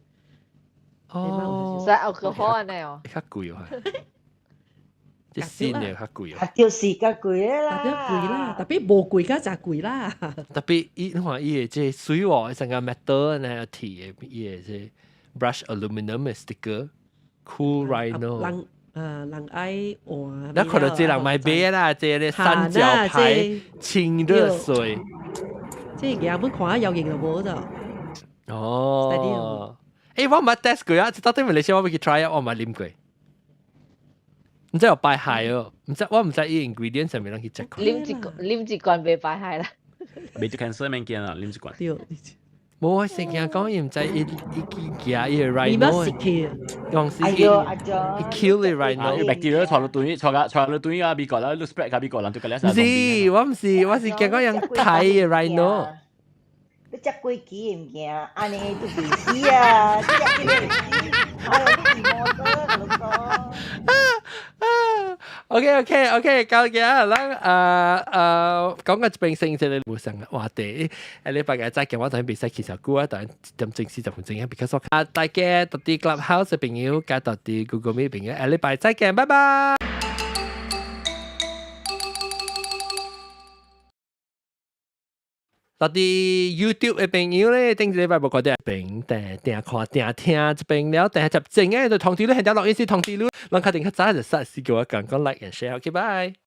S1: 哦，
S6: 是 alcohol 呢哦。
S1: 較貴哦。這新的較貴哦。
S7: 就是較貴啦。
S11: 特別貴啦，特別無貴較誠貴啦。
S1: 特別伊你看伊的這水喎，成個 metal 呢鐵的，伊的這 brush aluminum 的 sticker，Cool Rhino。
S11: 人啊，人愛換。
S1: 你看到這人買買啦，這個三角牌清熱水。
S11: 這個本看有型就無就。
S1: 哦。欸，我毋捌 test 過啊，到底馬來西亞我欲去 try 啊，我毋捌啉過。毋知有排害哦，毋知我毋知伊 ingredient 上面攏去 check。
S6: 啉一罐袂排害啦。
S4: 未就 cancer 免驚啦，啉一罐。
S11: 對。
S1: 無我成日講伊毋知伊伊去行伊個 rhino，用死去，伊 kill 個 rhino。
S4: bacteria 傳到對，傳到傳到對啊，美國啦，你 spread 到美國人就個
S1: 毋是，我毋是，我是驚講人睇個 rhino。
S7: 你食幾支物件，按呢就袂死啊！食幾個會死，哎呦，你是摩托，我講。
S1: OK OK OK，夠嘅，咱講個這邊先，這個無上話題，下禮拜嘅再見，我等袂使去小久啊，等1點鐘40分鐘啊，because 我啊，大家到佇 Clubhouse 的朋友，佮到佇 Google Meet 朋友，下禮拜再見，拜拜。到佇 YouTube 的朋友咧，頂一禮拜無看著邊，定定看定聽這邊了，定接正嘅就通知你，現在錄音師通知你，咱確定較早就實時叫我講講 like and share，OK，拜。